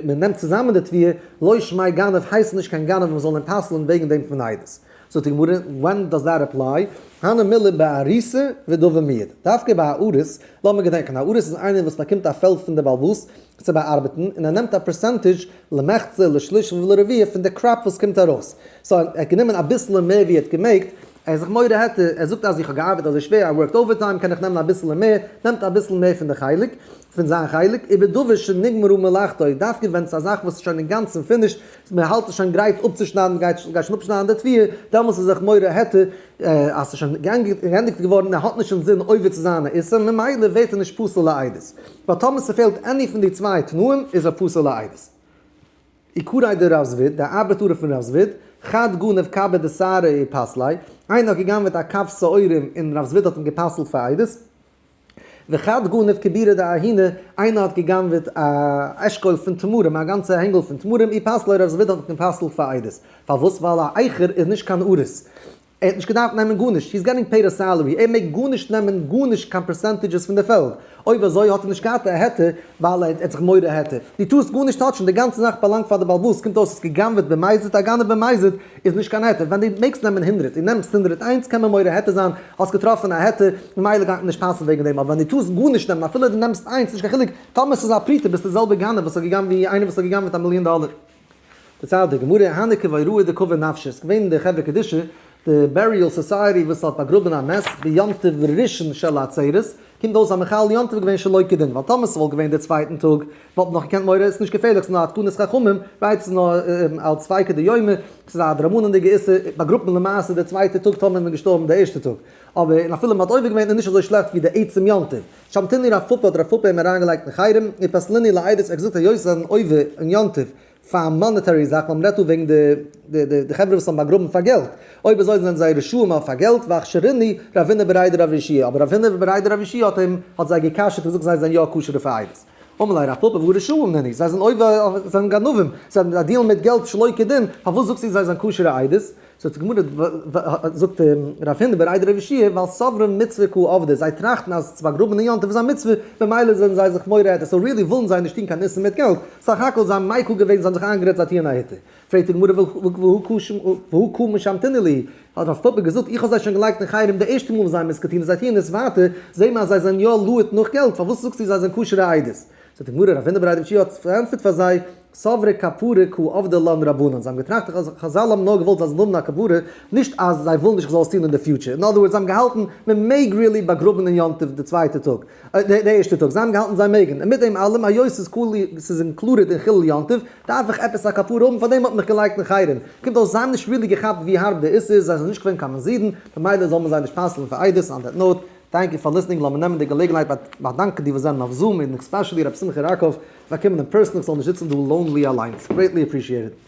מען נעמט צוזאמען די תבואה, לא שמיה גנב הייסט נישט קיין גנב מען זאל אים פסל'ן וועגן דעם פון עדות. זאגט די גמרא, when does that apply? הני מילי באריסה ודבר מועד. דווקא ביי א אריס, לאמיר געדענקען, א אריס איז איינער וואס באקומט א פעלד פון די בעל הבית צו באארבעטן, און ער נעמט א percentage למחצה לשליש ולרביע פון די crop וואס קומט ארויס. so ער האט גענומען אביסעלע מער ווי ער האט געמעגט, ער איז זיך מודה היתר, ער זאגט אז איך האב געארבעט אזוי שווער, I worked overtime, קען איך נעמען אביסעלע מער, נעמט אביסל מער פון די חלק, פון זיין חלק, ובדבר שנגמרה מלאכתו, דווקא ווען ס'איז א זאך וואס איז שוין אינגאנצן finished, מען האלט עס שוין גרייט אפצושניידן, מען גייט שוין אפשניידן די תבואה, דעמאלס איז זיך מורה היתר אז ס'איז שוין געענדיגט געווארן און ער האט נישט אינזין עובר צו זיין א איסור, ממילא ווערט ער נישט פסול לעדות. ווייל טאמער ס'פעלט any פון די צוויי תנאים איז ער פסול לעדות. איקרי דרב זביד, די ארבעטארער פון רב זביד, חד גנב קבא דשערי ופסליה, איינער האט גע'גנב'עט א קב שעורים און רב זביד האט אים גע'פסל'ט פאר עדות, וחד גנב כבירא דאהינא, איינער האט גע'גנב'עט א אשכול פון תמרים, א גאנצע הענגל פון תמרים, ופסליה רב זביד האט אים גע'פסל'ט פאר עדות. פארוואס? ווייל א איכר איז נישט קיין אריס. ער האט נישט געדארפט נעמען גארנישט, he is getting paid a salary, ער מעג גארנישט נעמען גארנישט קיין percentages פון די פעלד, אויב אזוי האט ער נישט געהאט א היתר ווייל ער האט זיך מורה היתר, דו טארסט גארנישט touch ן, די גאנצע זאך באלאנגט פאר די בעל הבית, קומט אויס האסט גע'גנב'עט במזיד, א גנב במזיד איז נישט קיין היתר, ווען דו מעגסט נעמען 100 און נעמסט 101 קען מען מורה היתר זיין, האסט געטראפן א היתר, ממילא גייט מען נישט פסל'ן וועגן דעם, אבער ווען דו טארסט גארנישט נעמען אפילו דו נעמסט איינס נישט קיין חילוק, טאמער ס'איז א פרוטה ביסטו די זעלבע גנב וואס האט גע'גנב'ט ווי איינער וואס האט גע'גנב'עט א מיליאן דאלער. דערציילט די גמרא, הנהו קבוראי דקבור נפשי, ס'איז געווען די חברה קדישא, די burial society וואס האט באגראבען א מת ביום טוב ראשון של עצרת, קומט אויס אז מחלל יום טוב געווען שלא כדין, ווייל טאמער ס'וואלט געווען די צווייטן טאג, וואלט מען נאך געקענט מורא, ס'איז נישט געפערליך, ס'איז נאר א תקנת חכמים, right ס'איז נאר אלץ ספיקא דיומא, ס'איז א דרבנן'דיגע איסור, באגראבט מען למעשה די צווייטע טאג טאמער איז מען געשטארבן די ערשטע טאג, אבער און אפילו מ'האט עובר געווען איז נישט אזוי שלעכט ווי די עצם יום טוב. שמתינהו רב פפא האט רב פפא אים אריינגעלייגט אין חרם, ופסלינהו לעדות, ער האט געזאגט היות זיי זענען עובר אין יום טוב, פאר monetary זאכן, ווייל מ'רעדט דא וועגן די די חברה וואס האבן באגראבן פאר געלט, אויב אזוי זענען זיי רשעים אויף פאר געלט, ואכשרינהו רב הונא בריה דרב יהושע, אבער רב הונא בריה דרב יהושע האט אים האט זיי גע'כשר'ט און געזאגט זיי זענען יא כשר'ע פאר עדות. אמר ליה רב פפא והא רשעים נינהו, זיי זענען עובר זיי זענען גנבים, זיי deal ן מיט געלט שלא כדין, פארוואס זאגסטו זיי זענען כשר'ע עדות? זאגט די גמרא, זאגט רב הונא בריה דרב יהושע, ווייל סברי מצוה קא עבדי, זיי טראכטן אז צו באגראבן אין יום טוב איז א מצוה, ממילא זענען זיי זיך מורה היתר, so really ווילן זיי נישט טון קיין איסור מיט געלט, סך הכל זיי האבן מיקל געווען, זיי האבן זיך איינגערעדט זיי טוען א היתר. פרעגט די גמרא והא קא משמתינהו להו, האט רב פפא געזאגט, איך האב זיי שוין געלייגט אין חרם די ערשטע מאל וואס זיי האבן עס געטון און זיי טוען עס ווייטער, זעהן מיר אז זיי זענען יא להוט נאך געלט, פארוואס זאגסטו זיי זענען כשר'ע עדות? זאגט די גמרא, רב הונא בריה דרב יהושע האט פארענטפערט פאר זיי, סברי כפרה קא עבדי לן רבנן, זיי האבן געטראכט אז חזל האבן נאר געוואלט זיי זאלן האבן א כפרה, נישט אז זיי ווילן נישט איך זאל עס טון אין די future, in other words זיי האבן געהאלטן מען מעג really באגראבן אין יום טוב די צווייטע טאג, די ערשטע טאג, זיי האבן געהאלטן זיי מעגן, און מיט דעם אלעם היות ס'איז ס'איז included אין חילול יום טוב, דארף איך עפעס א כפרה האבן, פארדעם האט מען מיך געלייגט אין חרם. קומט אויס זיי האבן נישט really געכאפט ווי הארב די איסור איז, זיי זענען נישט געווען קיין מזידין, במילא זאל מען זיי נישט פסל'ן פאר עדות, on that note, thank you פאר listening, לאמיר נעמען די געלעגנהייט באדאנקען די וואס זענען אויף Zoom, און especially ר' שמחה ראקוב, פאר קומען אין person, איך זאל נישט זיצן דא lonely אליינס, greatly appreciated.